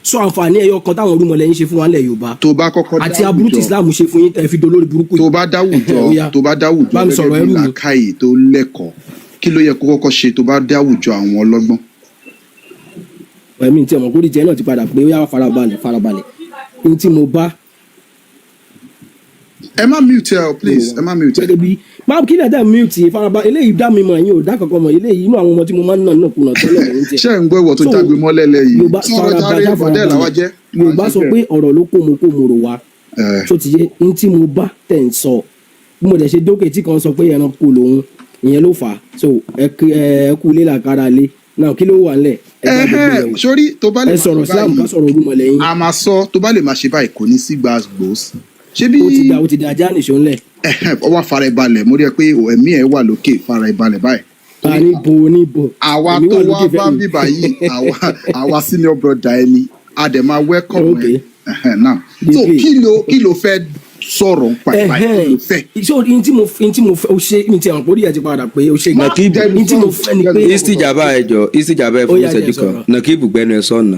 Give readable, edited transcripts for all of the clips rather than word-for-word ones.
Sọ àǹfààní ẹyọ kan táwọn irúnmọlẹ̀ yín ṣe fún wa nílẹ̀ Yorùbá Tó bá kọ́kọ́ àti aburú tí dáwùjọ, Islam ṣe fún yín tẹ́ fi dolórí burúkú tó yìí. bá dáwùjọ, Ó yá, tó bá dáwùjọ bá mi gẹ́gẹ́ sọ̀rọ̀, bí ẹrú mi. làákàyè tó lẹ́kọ̀ọ́, kí ló yẹ kó kọ́kọ́ ṣe tó bá dáwùjọ àwọn ọlọ́gbọ́n? Ẹ̀mí tí ọmọ kórìí jẹ́ náà ti padà pé ó yá, farabalẹ̀, farabalẹ̀ ní tí mo bá Ẹ má mute ẹ o, please, ẹ má mute ẹ. Gẹ́gẹ́ bí máa kí lẹ́dẹ̀ mute, farabalẹ̀. Eléyìí dá mi mọ̀, ẹ̀yin ò dá kankan mọ̀. Eléyìí, inú àwọn ọmọ tí mo máa ń nà náà kùnà tẹ́lẹ̀ lòún tiẹ̀. Ṣé ẹ̀ ń gbọ́ ìwọ tó So, jágbe mọ́lẹ̀ lẹ́yìn? Yorùbá Sọ̀rọ̀ jàre. farabalẹ̀. Bọ́dẹ̀ làwa Farabalẹ̀. jẹ́. Yorùbá sọ pé ọ̀rọ̀ ló kó mo kó mo rò wá. Ẹ. Tó ti yé ní tí mo bá tẹ̀ ń sọ, bí mo dẹ̀ ṣe dókè tí kan sọ pé ẹranko lòun, ìyẹn ló fà á. So ẹ kú ilé làkàrà lé náà, kí ló wà ńlẹ̀? Ẹ bá gbogbo Ẹhẹ́, yẹ̀wò. Sórí tó bá lè Ẹ máa sọ̀rọ̀ ṣe Islam, ká báyìí, sọ̀rọ̀ orúmọlẹ̀ yín. A máa sọ, tó bá lè máa ṣe báyìí, kò ní sí gbàgbós ṣé bí. Ó ti da, ajá nìṣó ńlẹ̀. Ẹhẹ́, ó wá fara ẹ balẹ̀. Mo rí ẹ pé ẹ̀mí ẹ wà lókè, fara ẹ balẹ̀ báyìí. Ta ní bo ní bo? Àwa Èmi tó wà wá lókè bá fẹ́mi. bíbá yìí, àwa senior brother ẹni, a dẹ̀ máa welcome ẹ. Ẹhẹ́, now, so DP. kí ló fẹ́ sọ̀rọ̀ nípa ẹ̀ báyìí? Kí ló fẹ́? So n tí mo fẹ́, ó ṣe ní ti àwọn àpòrí ẹ̀ ti padà pé ó ṣe gan. Nàkíbù. N tí mo fẹ́ ni pé Istijaba, ẹjọ, istijaba, ẹ Ó fún yá, ìṣẹ́jú jẹ́ kan. sọ̀rọ̀. Nàkíbù, gbẹnu ẹ sọnà.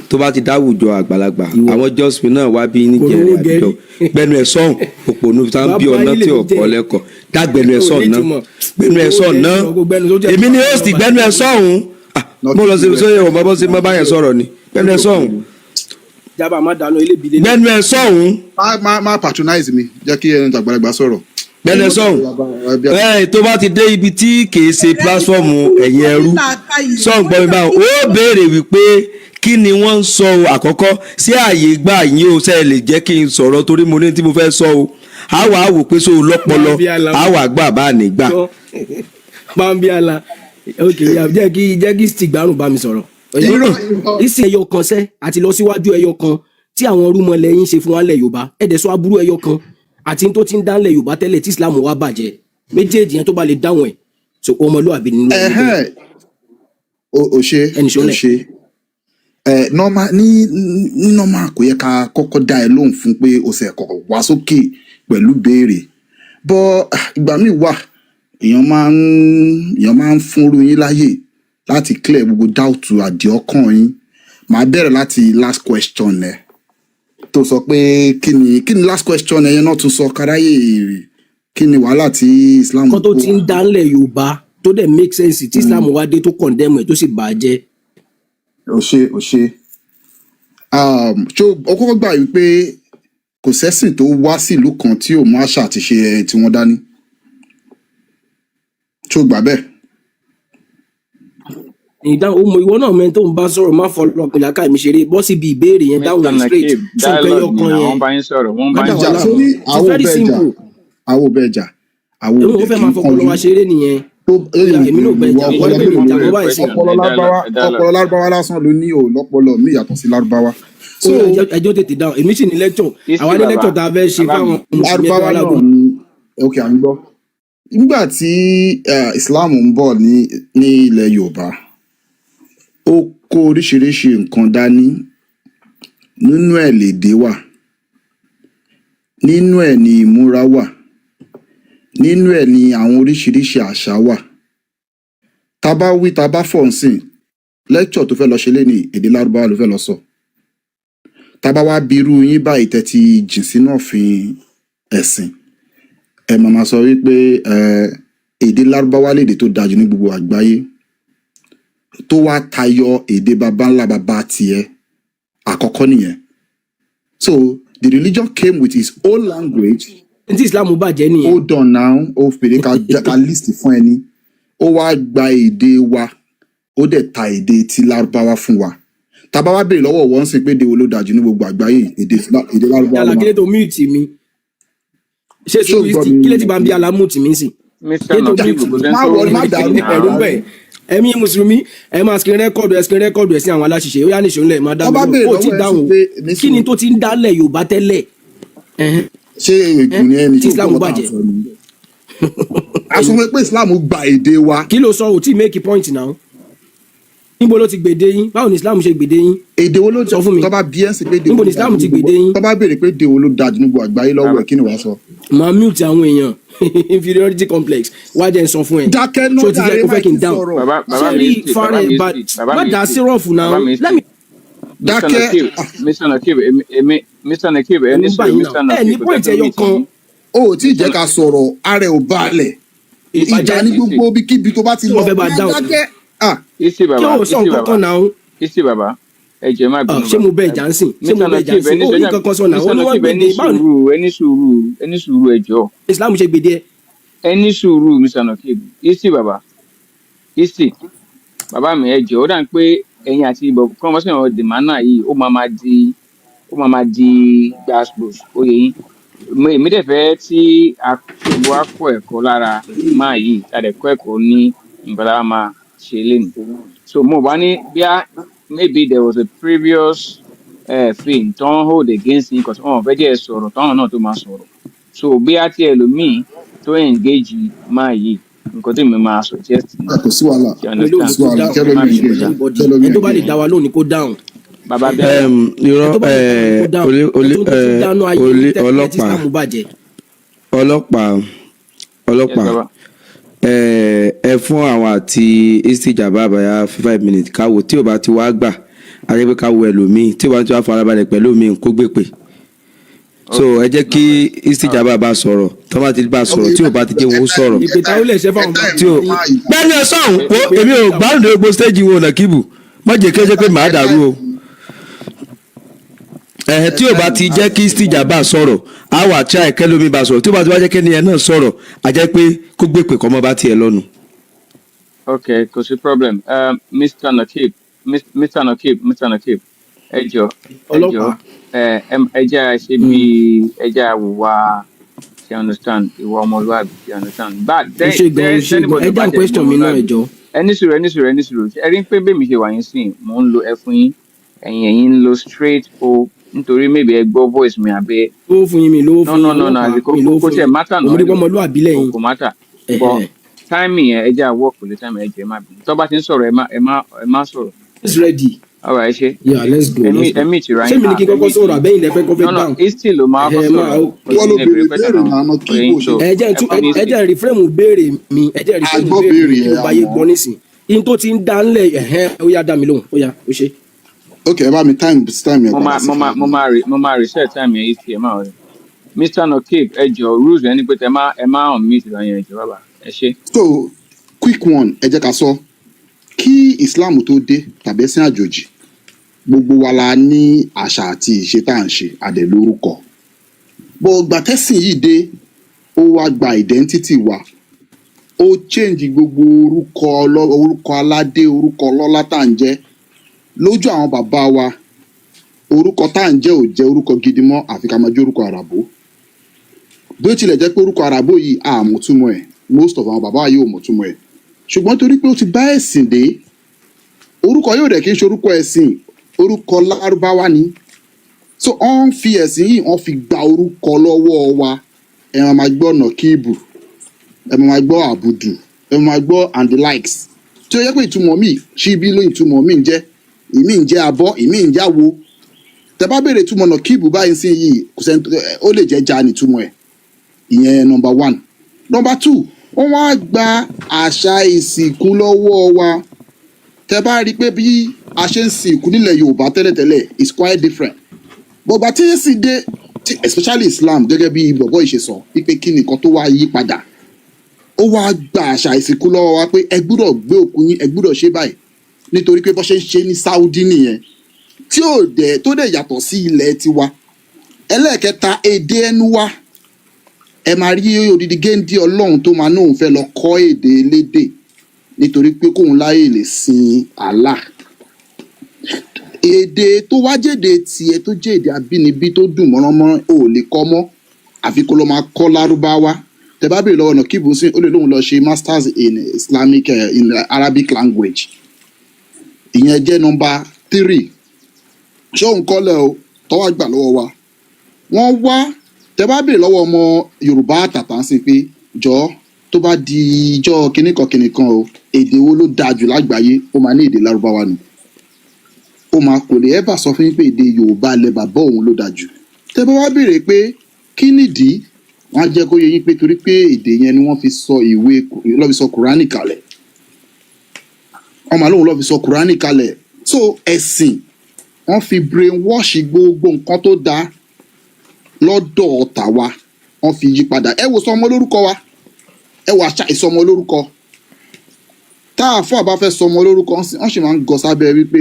Tó bá ti dáwùjọ àgbàlagbà, Ìwọ. àwọn jọ́sìn náà wá bí Kò níjẹrin rówó àbíjọ. gẹrí. Gbẹnu ẹ sọhùn, òpònú tá ń bí Bàbá ọ̀nà yín lè tí mi ò jẹ́. kọ́ lẹ́kọ̀ọ́, dágbẹnu ẹ Kò sọhùn náà. nítumọ̀. Gbẹnu ẹ sọhùn náà. Gbẹnu sójú ẹ̀. Èmi ni host, gbẹnu ẹ sọhùn. Ah, mo lọ sí sóyè wọn bọ́ sí bá yẹn sọ̀rọ̀ ni. Gbẹnu ẹ sọhùn. Jábà má dáná ilé ìbílẹ̀. Gbẹnu ẹ sọhùn. Má patronize mi, jẹ́ kí ẹni tàgbàlagbà sọ̀rọ̀. Gbẹnu ẹ sọhùn. Ẹ tó bá ti dé ibi tí kìí ṣe platform ẹ̀yìn ẹrú sọ̀n, gbọ́ mi báwọn, ó béèrè wípé kí ni wọ́n ń sọ o. Àkọ́kọ́ sí ààyè gbà yín o, ṣe é lè jẹ́ kí n sọ̀rọ̀? Torí mo ní tí mo fẹ́ sọ o. A wà á wò pé so lọ́pọlọ, a wà gbà bá nígbà. Bambiala, ok, jẹ́ kí stick gbárùn bá mi sọ̀rọ̀. Irọ́. Ìsìn ẹyọ kan sẹ́ àti lọ síwájú, ẹyọ kan tí àwọn rúmọlẹ̀ yín ṣe fún wa lẹ̀ Yorùbá, ẹ̀dẹ̀ sọ aburú ẹyọ kan àti tó ti ń dánlẹ̀ Yorùbá tẹ́lẹ̀ tí Islam wá bàjẹ́. Méjèèjì yẹn, tó bá lè dáhùn ẹ̀, so ọmọlúwàbí nínú ẹni bẹ́ẹ̀. Ẹhẹ́, o ṣe. Ẹnì O sọlẹ̀. ṣe ẹ normal ní normal, kò yẹ ká kọ́kọ́ dá ẹ lóhùn fún pé o ṣe kọ́kọ́ wá sókè pẹ̀lú béèrè bọ́. Ìgbà míì wà, èèyàn máa ń fúnru yín láyè láti clear gbogbo doubt àdìọ́kàn yín. Màá bẹ̀rẹ̀ láti last question ẹ tó sọ pé kí ni last question ẹ yẹn náà tún sọ káráyè, kí ni wàhálà tí Islam Kan tó kó ti ń dánlẹ̀ Yorùbá tó dẹ̀ make sense tí Islam wá dé tó condemn ẹ̀ tó sì bàjẹ́. O ṣe, o ṣe. Ṣó o kọ́kọ́ gbà wípé kò sẹ́sìn tó wá sílùú kan tí ò mú àṣà àti ṣe tí wọ́n dání? Ṣó gbà bẹ́ẹ̀? Ìdáhùn ó mọ ìwọ náà mẹ́ni tó ń bá sọ̀rọ̀. Má fọlọ́pìn làákà mi ṣeré, bọ́ síbi ìbéèrè yẹn, dáhùn Mr. ẹ̀ straight. Nakib, So nǹkan ẹyọ dialogue ni kan àwọn yẹn bá yín sọ̀rọ̀, wọ́n bá má yín dà Ìjà wá sọ̀rọ̀. sórí láàmú. It's àwọn very ò bẹ́ẹ̀ jà, simple. àwọn ò bẹ́ẹ̀ jà, àwọn ò Èmi ò dẹ̀ fẹ́ kí máa ń fọpọlọ kánjú wa ṣeré nìyẹn. tó. Èmi náà bẹ́ẹ̀ Ìwọ jà, ọpọlọ wọ́n lè mélòó jà ló mọ́ báyìí sí. Ọpọlọ lárúbáwá, ọpọlọ lárúbáwá lásán ló ní, ò lọ́pọlọ mi yàtọ̀ sí lárúbáwá. So ẹjọ́ tètè dáhùn, èmi sì ní lecture. History Àwa ní bàbá lecture tá a fẹ́ ṣe bàbá fáwọn mi. mùsùlùmí ẹgbẹ́ Lárúbáwá náà alágùn. ni. Ok, à ń gbọ́. Nígbà tí Islam ń bọ̀ ní ilẹ̀ Yorùbá, ó kó oríṣiríṣi nǹkan dání. Nínú ẹ̀ lèdè wà, nínú ẹ̀ ni ìmúra wà, nínú ẹ̀ ni àwọn oríṣiríṣi àṣà wà. Tá bá wí, tá bá fọ̀ nsìn, lecture tó fẹ́ lọ ṣe léni, èdè lárúbáwá ló fẹ́ lọ sọ. Tá bá wá bí irú yín báyìí tẹ́ ti jìn sínú ọ̀fìn ẹ̀sìn, ẹ máa ma sọ wípé ẹ èdè lárúbáwá lèdè tó dájú ní gbogbo àgbáyé, tó wá tayọ èdè baba ńlá baba tiẹ̀ àkọ́kọ́ nìyẹn. So the religion came with its own language. Ní tí Islam bàjẹ́ nìyẹn. Hold on now. Ó fèrè ká list fún ẹni. Ó wá gba èdè wa, ó dẹ̀ ta èdè ti lárúbáwá fún wa. Tá bá wá béèrè lọ́wọ́ wọn sí pé èdè wo ló dájú ní gbogbo àgbáyé, èdè lárúbáwá ló Yàrá máa. kílẹ̀ tó mute mi, ṣé Ṣé o sùúrù? gbọ́ mi? Kílẹ̀ tí bá ń bí ala mute mi sí? Mr. Kílẹ̀ tó Nakib, mute kò sẹ́ni Má tó wọ, má mute dàrú. yín ẹ̀rú náà. bẹ́ẹ̀. Ẹ̀mí mùsùlùmí, ẹ máa screen record ẹ, screen record ẹ sí àwọn aláṣìṣe. Ó yá, nìṣó ńlẹ̀, máa dá Tó mi bá lóhùn. béèrè Ó ti lọ́wọ́ ẹ sí dáhùn. pé ní Kí ni sùúrù. tó ti ń dálẹ̀ Yorùbá tẹ́lẹ̀? Ẹ̀hẹ́n. Ṣé ègùn ni ẹni Tí tí ò Islam gbọ́ tá à ń bàjẹ́. sọ ni? A sọ fún ẹ pé Islam gba èdè wa. Kí ló sọ? Ò tí make point now. Níbo ló ti gbèdé yín? Báwo ni Islam ṣe gbèdé yín? Èdè wo ló Sọ fún mi. Tó bá bí ẹ sí pé èdè Níbo wo ni ló Islam dájú ti ní gbogbo gbèdé yín? Tó bá béèrè pé èdè wo ló dájú ní gbogbo àgbáyé lọ́wọ́ ẹ̀, kí ni wàá sọ? Máa mute àwọn èèyàn. Inferiority complex wá jẹ́ n sọ fún ẹ. Dákẹ́ náà Ṣé o ti fẹ́ jàre, kó má fẹ́ kí ti n dáhùn? sọ̀rọ̀. Bàbá Ṣé mi rí history, bàbá fara mi ẹ̀ bá history, bàbá má mi dá history, sírọ̀fù náà. bàbá mi Let me history. Mr. Dákẹ́. Nakib, Mr. Nakib, èmi, Mr. Nakib, ẹ Ẹ̀rù ní ń bà sùúrù. yín Mr. náà. Ẹ ní Nakib, kò point jẹ́ kí n ẹyọ mute kan. yín. O ò tí ì jẹ́ Mr. ká sọ̀rọ̀, ara ẹ̀ ò balẹ̀. Ìjà Ìbàjẹ́ ní Isi gbogbo ibikíbi tó bá ti tí lọ. wọ́n fẹ́ bá dáhùn. Dákẹ́. Ah, Isi Kí baba, wọ́n sọ Isi nǹkan baba, kan náà. Isi baba, ẹ jọ̀ọ́, ẹ má Ah, bínú ṣé mo baba. bẹ ìjà ń sìn? Ṣé mo Mr. bẹ ìjà ń Nakib, ẹ sìn? ní Ó ní sọ́jà. nǹkan kan sọ náà. Mr. Ó ní wọ́n Nakib, ẹ ní gbèdé. Báwo ni sùúrù, ẹ ní sùúrù, ẹ ní sùúrù, ẹ jọ̀ọ́. Islam ṣe gbèdé ẹ? Ẹ ní sùúrù, Mr. Nakib. Isi baba, Isi bàbá mi, ẹ jọ̀ọ́, ó dà ń pé ẹ̀yin àti ìbọ̀ conversation dìmánà yìí, ó máa di gbàgbós oyè yín. Èmi dẹ̀ fẹ́ tí a gbogbo wa kọ́ ẹ̀kọ́ lára máa yìí, a dẹ̀ kọ́ ẹ̀kọ́ ní nǹkan tá a máa ṣe lénìí. So mo wá ní bíá maybe there was a previous thing tó ń hold against yín, cause wọn ò fẹ́ jẹ́ ẹ sọ̀rọ̀ táwọn náà tó máa sọ̀rọ̀. So bíá tí ẹlòmíì tó engage máa yìí, nǹkan tí mi máa suggest ni. Kò sí wàhálà. You Mi Kò lóhùn sí kó wàhálà. dáhùn. understand? Ẹ má Kẹ́lómi bínú engage. sá. Anybody. Kẹ́lómi Ẹni tó bá lè engage. dá wa lóhùn ni kó dáhùn. Bàbá bẹ́ẹ̀. Ẹni Irọ́. tó bá lè dáhùn ni kó dáhùn. Olé Ẹ olé tó ti dáná ayé olé tẹ́lẹ̀ tí ọlọ́pàá. Islam bàjẹ́. Ọlọ́pàá. Yes. Ọlọ́pàá. Bàbá. Ẹ fún àwọn àti Istijaba àbáyá 5 minutes, káwo tí ò bá ti wá gbà á jẹ́ pé káwo ẹlòmíì tí ò bá ti wá farabalẹ̀ pẹ̀lú mi kó gbé pè. So Okay. ẹ jẹ́ No kí worries. All right. Istijaba bá sọ̀rọ̀, tó bá ti bá sọ̀rọ̀, tí ò bá ti jẹ́ wọn ó sọ̀rọ̀. Ìpè táwọn lè ṣe fáwọn Tí ò bàbá yín. bẹ́ẹ̀ni ẹ sọ̀hún o. Ìpè Èmi ò táwọn gbádùn ní gbogbo stage wo Nàkíbù má jẹ́ kí ẹ jẹ́ pé màá dàrú o. Ẹ̀hẹ̀, tí ò bá ti jẹ́ kí Istijaba sọ̀rọ̀, á wà tí àìkẹ́ lómi bá sọ̀rọ̀. Tí ò bá ti wá jẹ́ kí ẹni ẹ náà sọ̀rọ̀, á jẹ́ pé kó gbé pè kọ́ mọ́ bá tiẹ̀ lọ́nu. Okay, kò sí problem. Mr. Nakib, Mr. Nakib, Mr. Nakib, ẹ jọ̀ọ́, ẹ jọ̀ọ́, Ọlọ́pàá. ẹ jẹ́ a ṣe bí ẹ jẹ́ a wùwà, you understand, ìwà ọmọlúwàbí, you understand. But Ó ṣe gan, ó ṣe gan. anybody Ẹ bá dáhùn tẹ̀ question mi náà, ẹ ọmọlúwàbí. jọ̀ọ́. Ẹ ní sùúrù, ẹ ní sùúrù, ẹ ní sùúrù. Ẹ rí pé bẹ́ẹ̀ mi ṣe wà yín sìn, mò ń lo ẹ fún yín, ẹ̀yin ń lo straight o, nítorí maybe ẹ gbọ́ voice mi àbí. Lówó fún yín, mi lówó No, fún no, yín. no, no, Ọlọ́pàá, kò mi lówó kò fún tiẹ̀ yín. matter Òun náà rí anyway. pọ́nmọlúwàbí Kò lẹ́yìn. kò matter. But Ẹ̀hẹ̀. timing yẹn, ẹ jẹ́ à work pẹ̀lú timing. Ẹ jọ̀ọ́, ẹ má bínú. Tó bá ti ń sọ̀rọ̀, ẹ má sọ̀rọ̀. It's ready. All right, ẹ ṣe. Yeah, let's go, Ẹ let's go. mute ra Ṣé yín. mi ní Ah, kí n ẹ kọ́kọ́ mute sọ̀rọ̀ yín. àbẹ́yìn lẹ fẹ́ kọ́ fẹ́ No, no, dáhùn? Isti ló máa kọ́ Ẹ̀hẹ̀, máa sọ̀rọ̀. ó. Kò Wọ́n sí ló ní ìbéèrè béèrè question béèrè náà. náà, kí Oye bó yín ṣe. so Ẹ jẹ́ n ẹ tún fún ní ẹ Isti. jẹ́ n reframe béèrè mi, ẹ jẹ́ n reframe Àgbọ́ béèrè mi béèrè kí ẹ̀ ló bá yé àmọ́. gbọ́ nísìn. In tó ti ń dá ńlẹ̀, ẹ̀hẹ́n, ó yá, dá mi lóhùn, ó yá, ó ṣe. Ok, ẹ bá mi time yẹn Mo padà máa sí mo máa five mo minutes. máa re mo máa reset time yẹn, Isti, ẹ máa rẹ. Mr. Nokib, ẹ jọ̀ọ́, rules yẹn ni pé tẹ má ẹ má unmute lọ yẹn, ẹ jọ̀ọ́ bàbá. Ẹ ṣé. So quick one, ẹ jẹ́ ká sọ kí Islam tó dé tàbí ẹ̀sìn àjòjì, gbogbo wa la ní àṣà àti ìṣe tá à ń ṣe, àdẹ̀ lórúkọ bó gbà. Tẹ́sìn yìí dé, ó wá gba identity wa, ó change gbogbo orúkọ, orúkọ aládé, orúkọ ọlọ́lá tá à ń jẹ́ lójú àwọn bàbá wa. Orúkọ tá à ń jẹ́ ò jẹ́ orúkọ gidi mọ́, àfi ká máa jẹ́ orúkọ àràbó. Bí ó tilẹ̀ jẹ́ pé orúkọ àràbó yìí, àmọ̀túmọ̀ ẹ̀, most of àwọn bàbá yìí ò mọ̀túmọ̀ ẹ̀, ṣùgbọ́n torí pé ó ti bá ẹ̀sìn dé, orúkọ yóò dẹ̀ kí n ṣe orúkọ ẹ̀sìn, orúkọ Lárúbáwá ni. So wọ́n fi ẹ̀sìn yìí, wọ́n fi gba orúkọ lọ́wọ́ wa. Ẹ máa gbọ́ Nàkíbù, ẹ máa gbọ́ Àbùdù, ẹ máa gbọ́ and the likes, tí ó yẹ pé ìtumọ̀ míì ṣíbí ló ìtumọ̀ míì ń jẹ́, ìmíì ń jẹ́ abọ́, ìmíì ń jẹ́ àwo. Tẹ bá béèrè ìtumọ̀ Nàkíbù báyìí sí yìí, kò sẹ́ni ó lè jẹ́ ja nítumọ̀ ẹ̀. Ìyẹn number one. Number two, wọ́n wá gba àṣà ìsìnkú lọ́wọ́ wa. Tẹ bá rí i pé bí a ṣe ń sìnkú nílẹ̀ Yorùbá tẹ́lẹ̀tẹ́lẹ̀ is quite different. Bọ̀gbà tí èsì dé, especially Islam, gẹ́gẹ́ bí bọ̀bọ̀ ìṣe sọ wípé kí nìkan tó wá yí padà, ó wá gba àṣà ìsìnkú lọ́wọ́ wa pé ẹ gbúdọ̀ gbé òkú yín, ẹ gbúdọ̀ ṣe báyìí, nítorí pé bó ṣe ń ṣe ní Saudi nìyẹn, tí ò dẹ̀ tó dẹ̀ yàtọ̀ sí ilẹ̀ tiwa. Ẹlẹ́ẹ̀kẹta, èdè ẹnu wa. Ẹ máa rí odidi géńdé Ọlọ́run tó máa nóun fẹ́ lọ kọ́ èdè elédè nítorí pé kóun láyè lè sin Allah. Èdè tó wá jèdè tiẹ̀, tó jẹ́ èdè abínibí tó dùn mọ́ránmọ́rán, ò lè kọ́ mọ́, àfi kó lọ máa kọ́ Lárúbáwá. Tẹ bá béèrè lọ́wọ́ Nàkíbù sí, ó lè lóun lọ ṣe masters in Islamic, in Arabic language. Ìyẹn jẹ́ number three. Ṣé òun kọ́lẹ̀ o tọ́wọ́ gbà lọ́wọ́ wa? Wọ́n wá, tẹ bá béèrè lọ́wọ́ ọmọ Yorùbá àtàtà ń sìn pé jọ, tó bá di ijọ́ kinní kan kinní kan o, èdè wo ló dáa jù lágbàáyé? Ó máa ní èdè Lárúbáwá ni. Ó máa kò lè ever sọ fún yín pé èdè Yorùbá lẹ bàbá òun ló dáa jù. Tẹ bá wá béèrè pé kí nìdí, wọ́n á jẹ́ kó yé yín pé torí pé èdè yẹn ni wọ́n fi sọ ìwé, lọ́ fi sọ Kùránì kalẹ̀. Wọ́n máa lóun lọ́ fi sọ Kùránì kalẹ̀. So ẹ̀sìn Wọ́n fi brainwash gbogbo nǹkan tó dáa lọ́dọ̀ tàwa, wọ́n fi yí padà. Ẹ wo sọmọ lórúkọ wa, ẹ wo àṣà ìsọmọ lórúkọ. Tá a fún àbá fẹ́ sọmọ lórúkọ, wọ́n sì máa ń gọ sábẹ́ wípé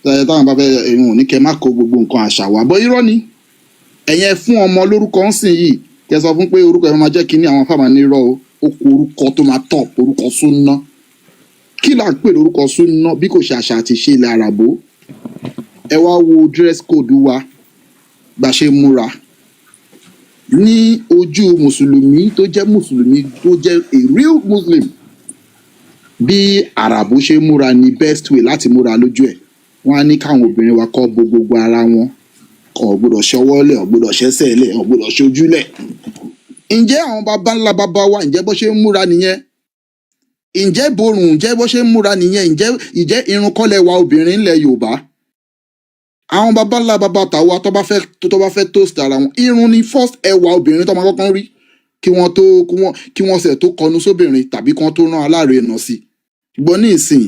ẹ táwọn bá fẹ́ ẹ̀hún ní kẹ́ má kó gbogbo nǹkan àṣà wa bọ́. Irọ́ ni. Ẹ̀yẹn fún ọmọ lórúkọ ń sìn yìí, kẹ́ sọ fún pé orúkọ ẹ̀ máa jẹ́ kínní, àwọn fáwọn ní irọ́ o, ó kó orúkọ tó máa tọ̀, orúkọ súnná. Kí là ń pè lórúkọ súnná bí kò ṣe àṣà àti ìṣe ilẹ̀ àràbó? Ẹ wá wo dress code wa, bá ṣe múra ní ojú mùsùlùmí tó jẹ́ mùsùlùmí, tó jẹ́ a real Muslim, bí àràbó ṣe múra ní best way láti múra lójú ẹ̀. Wọ́n á ní káwọn obìnrin wa kọ́ bo gbogbo ara wọn, kò gbọ́dọ̀ ṣọwọ́ lẹ̀, ò gbọ́dọ̀ ṣẹ́sẹ̀ lẹ̀, ò gbọ́dọ̀ ṣojú lẹ̀. Ǹjẹ́ àwọn baba ńlá baba wa, ǹjẹ́ bó ṣe ń múra nìyẹn? Ǹjẹ́ borùn, ǹjẹ́ bó ṣe ń múra nìyẹn? Ǹjẹ́ irun kọ́lẹ̀ wa obìnrin ńlẹ̀ Yorùbá? Àwọn baba ńlá baba tàwa, tó bá fẹ́ toast ara wọn, irun ni first ẹwà obìnrin tó máa kọ́kọ́ rí kí wọ́n tó kí wọ́n kí wọ́n ṣẹ̀ tó kọnu sóbìnrin tàbí kí wọ́n tó rán alárinà sí. Ṣùgbọ́n ní ìsìn,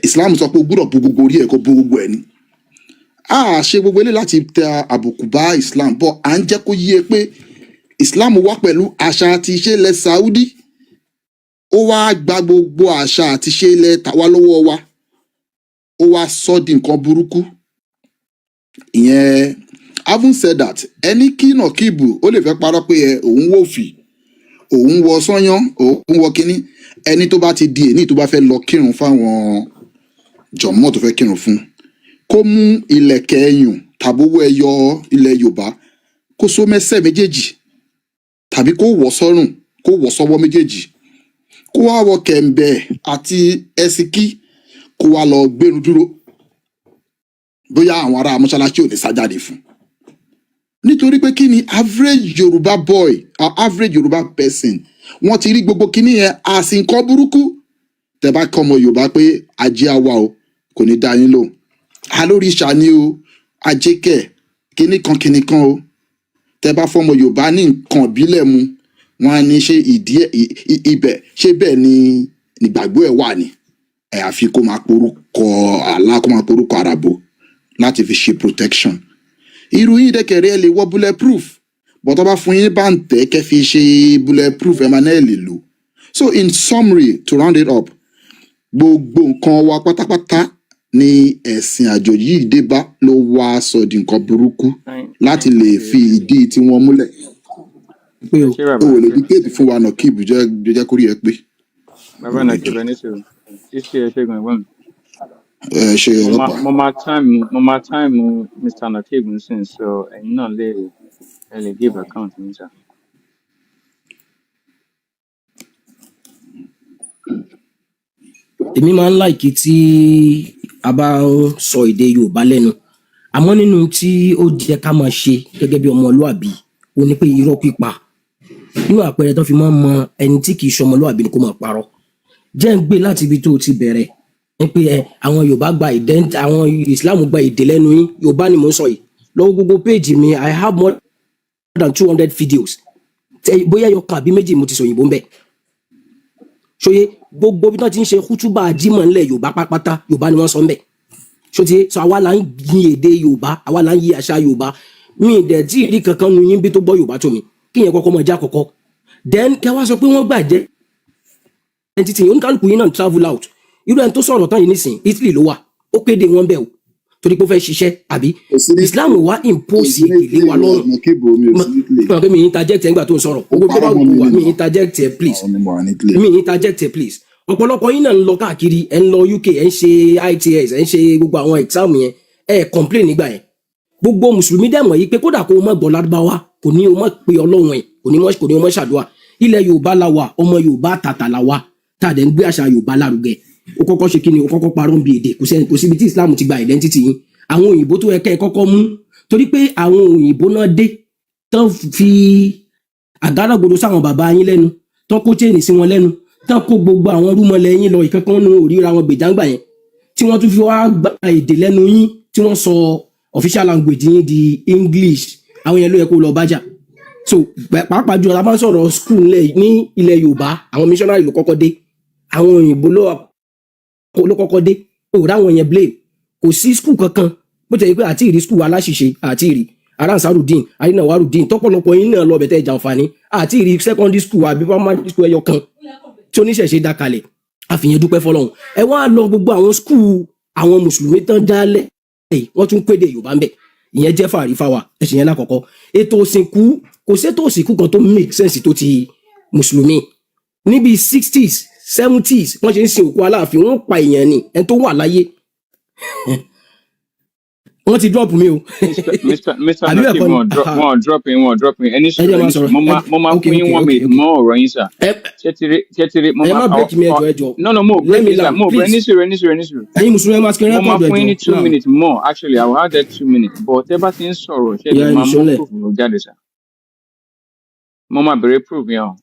Islam sọ pé o gbúdọ̀ bo gbogbo orí ẹ̀, kó bo gbogbo ẹ̀ ni. A ṣe gbogbo eléyìí láti tẹ àbùkù bá Islam bọ́, à ń jẹ́ kó yé e pé Islam wá pẹ̀lú àṣà àti ìṣe ilẹ̀ Saudi, ó wá gba gbogbo àṣà àti ìṣe ilẹ̀ tàwa lọ́wọ́ wa, ó wá sọ di nǹkan burúkú. Ìyẹn, having said that, ẹni kí nàkíbù ó lè fẹ́ parọ́ pé ẹ òun wò fì, òun wọ sányán, òun wọ kínní. Ẹni tó bá ti di èní, tó bá fẹ́ lọ kírun fáwọn jọ̀mọ́ tó fẹ́ kírun fún, kó mú ìlẹ̀kẹ̀ ẹyùn tàbí owó ẹyọ ilẹ̀ Yorùbá, kó so mẹ́sẹ̀ méjèèjì tàbí kó wọ̀ sọ́rùn, kó wọ̀ sọ́wọ́ méjèèjì, kó wá wọ kẹ̀ǹbẹ̀ àti ẹsìkí, kó wá lọ gbérun dúró, bóyá àwọn ará mọ́ṣáláṣí ò ní sá jáde fún. Nítorí pé kí ni? Average Yorùbá boy or average Yorùbá person, wọ́n ti rí gbogbo kíní yẹn àsì nǹkan burúkú. Tẹ́ bá kọ́ ọmọ Yorùbá pé ajé àwa o, kò ní dá yín lóhùn. Alóríṣà ni o, ajé kẹ̀, kíní kan kíní kan o. Tẹ́ bá fọmọ Yorùbá ní nǹkan ìbílẹ̀ mu, wọ́n á ní ṣé ìdí ẹ̀ ibẹ̀ ṣé bẹ́ẹ̀ ni nígbàgbọ́ ẹ̀ wà ní ẹ̀, àfi kó máa porúkọ àlá, kó máa porúkọ àràbò láti fi ṣe protection. Irú yín dẹ́kẹ̀rẹ́, ẹ lè wọ bulletproof, but tó bá fún yín bàǹtẹ́ kẹ́ fi ṣe bulletproof, ẹ máa náà lè lò. So in summary, to round it up, gbogbo nǹkan wa pátápátá ni ẹ̀sìn àjòjì yìí dé bá, ló wá sọ di nǹkan burúkú láti lè fi ìdí tiwọn múlẹ̀. Pé o. Ṣé bàbá O ò lè dictate fún wa náà, kí ibùjẹ́ jẹ́ kórìí ẹ pé. Bàbá náà kí bẹ ní sùúrù títí. Ẹ ṣe gan, ẹ̀gbọ́n mi. Ẹ ṣe Mo máa ọlọ́pàá. Mo máa time Mr. Nakib nsìn, so ẹ̀yin náà lè ẹ lè give account yín, sir. Èmi máa ń like tí a bá ń sọ èdè Yorùbá lẹ́nu, àmọ́ nínú tí ó jẹ́ ká máa ṣe gẹ́gẹ́ bí ọmọlúàbí, ó ní pé irọ́ pípa, nínú àpẹẹrẹ tó fi máa ń mọ ẹni tí kì í ṣe ọmọlúàbí ni kó máa parọ́. Jẹ́ ń gbé láti ibi tó o ti bẹ̀rẹ̀ ní pé ẹ àwọn Yorùbá gba ìdẹ́ntì, àwọn Islam gba èdè lẹ́nu yín. Yorùbá ni mò ń sọ yìí. Lọ́wọ́ gbogbo péèjì mi, I have more than 200 videos. Bóyá ẹyọ kan àbí méjì mo ti sọ òyìnbó ń bẹ̀. Ṣòye gbogbo bí wọ́n ti ń ṣe kútúbà jímọ̀ ńlẹ̀ Yorùbá pátápátá, Yorùbá ni wọ́n sọ ń bẹ̀. Ṣó ti sọ? Àwa là ń yin èdè Yorùbá, àwa là ń yí àṣà Yorùbá. Mi ì dẹ̀ tí ì rí kankan nu yín bí tó gbọ́ Yorùbá tó mi. Kí yẹn kọ́kọ́ mọ̀ já kọ́kọ́, then kẹ́ wá sọ pé wọ́n gbàjẹ́ entity. Oníkálukú yín náà travel out. Irú ẹni tó sọ̀rọ̀ tán yìí nísìn, Italy ló wà, ó kéde wọn bẹ́ẹ̀ o, torí pé ó fẹ́ ṣiṣẹ́ àbí. Kò sí ní Islam wá kò impose sí ní èdè lé wa Italy. lọ́rùn. Nàkíbù, mi ò sí ní Italy. Mọ̀ pé mi interject ẹ̀ ńgbà tó ń sọ̀rọ̀. Ó Gbogbo tó bá parọ́ wù mọ́ kó mi wà, mi nínú interject ẹ̀, please. Àwọn ni mo wà ní Italy. Mi interject ẹ̀, please. Ọ̀pọ̀lọpọ̀ yín náà ń lọ káàkiri, ẹ̀ ń lọ UK, ẹ̀ ń ṣe IELTS, ẹ̀ ń ṣe gbogbo àwọn exam yẹn, ẹ̀ complain nígbà yẹn. Gbogbo mùsùlùmí dẹ̀ mọ̀ yìí pé kódà kó o má gbọ́ lárúbáwá, kò ní o má pe Ọlọ́run ẹ̀, kò ní o má ṣàdúrà. Ilẹ̀ Yorùbá la wà, ọmọ Yorùbá tàtà la wà, tá a dẹ̀ ń gbé àṣà Yorùbá lárugẹ. O kọ́kọ́ ṣe kí ni? O kọ́kọ́ parọ́ ń bi èdè. Kò sẹ́ni, kò síbi tí Islam ti gba identity yín. Àwọn òyìnbó tó yẹ kẹ́ ẹ kọ́kọ́ mú, torí pé àwọn òyìnbó náà dé tán fi àgádágodo sáwọn bàbá yín lẹ́nu, tán kó chain sí wọn lẹ́nu, tán kó gbogbo àwọn rúmọlẹ̀ yín lọ. Ìkankan nu òríra wọn gbèjàngbà yẹn tí wọ́n tún fi wá gba èdè lẹ́nu yín, tí wọ́n sọ official language yín di English. Àwọn yẹn ló yẹ kó lọ bájà. So pàápàá jùlọ, a máa ń sọ̀rọ̀ school ní ilẹ̀ Yorùbá, àwọn missionary ló kọ́kọ́ dé, àwọn òyìnbó ló kọ́kọ́ dé. Ò ráwọn yẹn blame. Kò sí school kankan Bó ti yẹ pé àti ìrí school aláṣìṣe, àti ìrí aránsárùdín arínàwárùdín tọ̀pọ̀lọpọ̀ yín náà lọ bẹ̀tẹ̀ jàǹfààní, àti ìrí secondary school àbí primary school ẹyọ kan tí oníṣẹ̀ṣe dá kalẹ̀. Àfihàn dúpẹ́ fọlọ́run. Ẹ wá lọ gbogbo àwọn school àwọn mùsùlùmí tán dálẹ̀, wọ́n tún kéde Yorùbá ń bẹ̀. Ìyẹn jẹ́ fàárí fáwa. Ẹ̀sìn yẹn lákọ̀ọ́kọ́. Ètò òsìnkú, kò sétò òsìnkú kan tó make sense tó ti mùsùlùmí. Níbi 60s, 70s, wọ́n ṣe ń sin òkú Aláàfin, wọ́n pa èèyàn ni ẹni tó wà láyé. Wọ́n ti drop mi o. Mr. Àbí bẹ́ẹ̀ Nakib, kọ́ ni? Wọn drop yín, wọn drop yín. Ẹni Ẹ sùúrù, jẹ́ máa ẹni sọ̀rọ̀. sùúrù. Mo máa Ok. fún yín Ok. one Ok. minute Ok. mọ́ ọ̀rọ̀ yín, sir. Ẹ Ṣé ti rí mo Ẹ máa má break mi, ẹjọ, ẹjọ. No, mo Let break me yín, sir. land, Mo break. please. Ẹni sùúrù, ẹni sùúrù, ẹni sùúrù. Ẹ̀yin mùsùlùmí, ẹ máa screen Mo máa record. fún yín Ẹjọ ní two náà. minutes more. Actually, I will have that 2 minutes, but tẹ́ bá ti ń sọ̀rọ̀, ṣé lè Ìyá ẹni máa mú sọlẹ̀. proof jáde, sir? Mo máa béèrè proof yẹn o.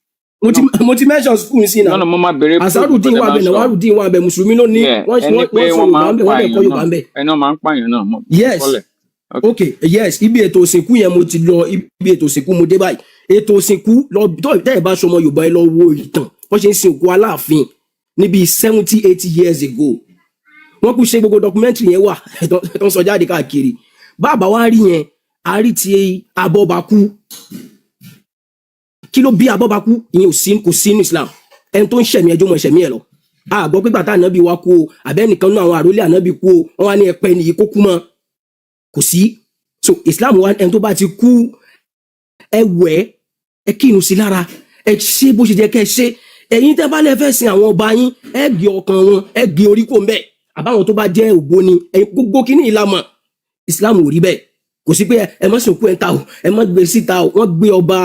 Mo ti No. Mo ti mention school sí No. náà. No, mo máa béèrè proof nǹkan Ansarudeen tẹ́ wà bá ń bẹ̀, sọ. Nawarudeen wà bẹ̀, mùsùlùmí ló ní. Yeah. Wọ́n Ẹni wọ́n pé wọ́n sọ wọ́n Yorùbá máa ń ń bẹ̀, wọ́n dẹ̀ kọ́ pààyàn Yorùbá náà. ń bẹ̀. Ẹni wọ́n máa ń pààyàn náà, mo Yes. kọ́lẹ̀. Ok. Ok, yes. Ibi ètò òsìnkú yẹn mo ti lọ, ibi ètò òsìnkú mo dé báyìí. Ètò òsìnkú lọ tó tẹ́ ẹ̀ bá sọmọ Yorùbá, ẹ lọ wo ìtàn wọ́n ṣe ń sin òkú Aláàfin níbi 70, 80 years ago. Wọ́n kú ṣe gbogbo documentary yẹn wà tó ń sọ jáde káàkiri. Bàbá wa rí yẹn, a rí ti abọ́bakú. Kí ló bí abọ́bakú? Ìyẹn ò sí, kò sí inú Islam. Ẹni tó ń ṣẹ̀mí ẹjọ́ mọ̀ ṣẹ̀mí ẹ̀ lọ. A gbọ́ pé gbàtà ànábì wa kú o, àbẹ́nìkan náà àwọn àrólé ànábì kú o, wọ́n wá ní ẹpẹ nìyí kó kú mọ́. Kò sí. So Islam wa, ẹni tó bá ti kú, ẹ wẹ̀, ẹ kírun sí lára, ẹ ṣe bó ṣe jẹ́ kẹ́ ẹ ṣe. Ẹ̀yin tẹ́ bá lè fẹ́ sin àwọn ọba yín, ẹ gé ọkàn wọn, ẹ gé orí kò ń bẹ̀, àbáwọn tó bá jẹ́ ògbóni ẹ gbogbo kíní ìlànà Islam ò rí bẹ́ẹ̀. Kò sí pé ẹ má sìnkú ẹ ta o, ẹ má gbé síta o. Wọ́n gbé ọba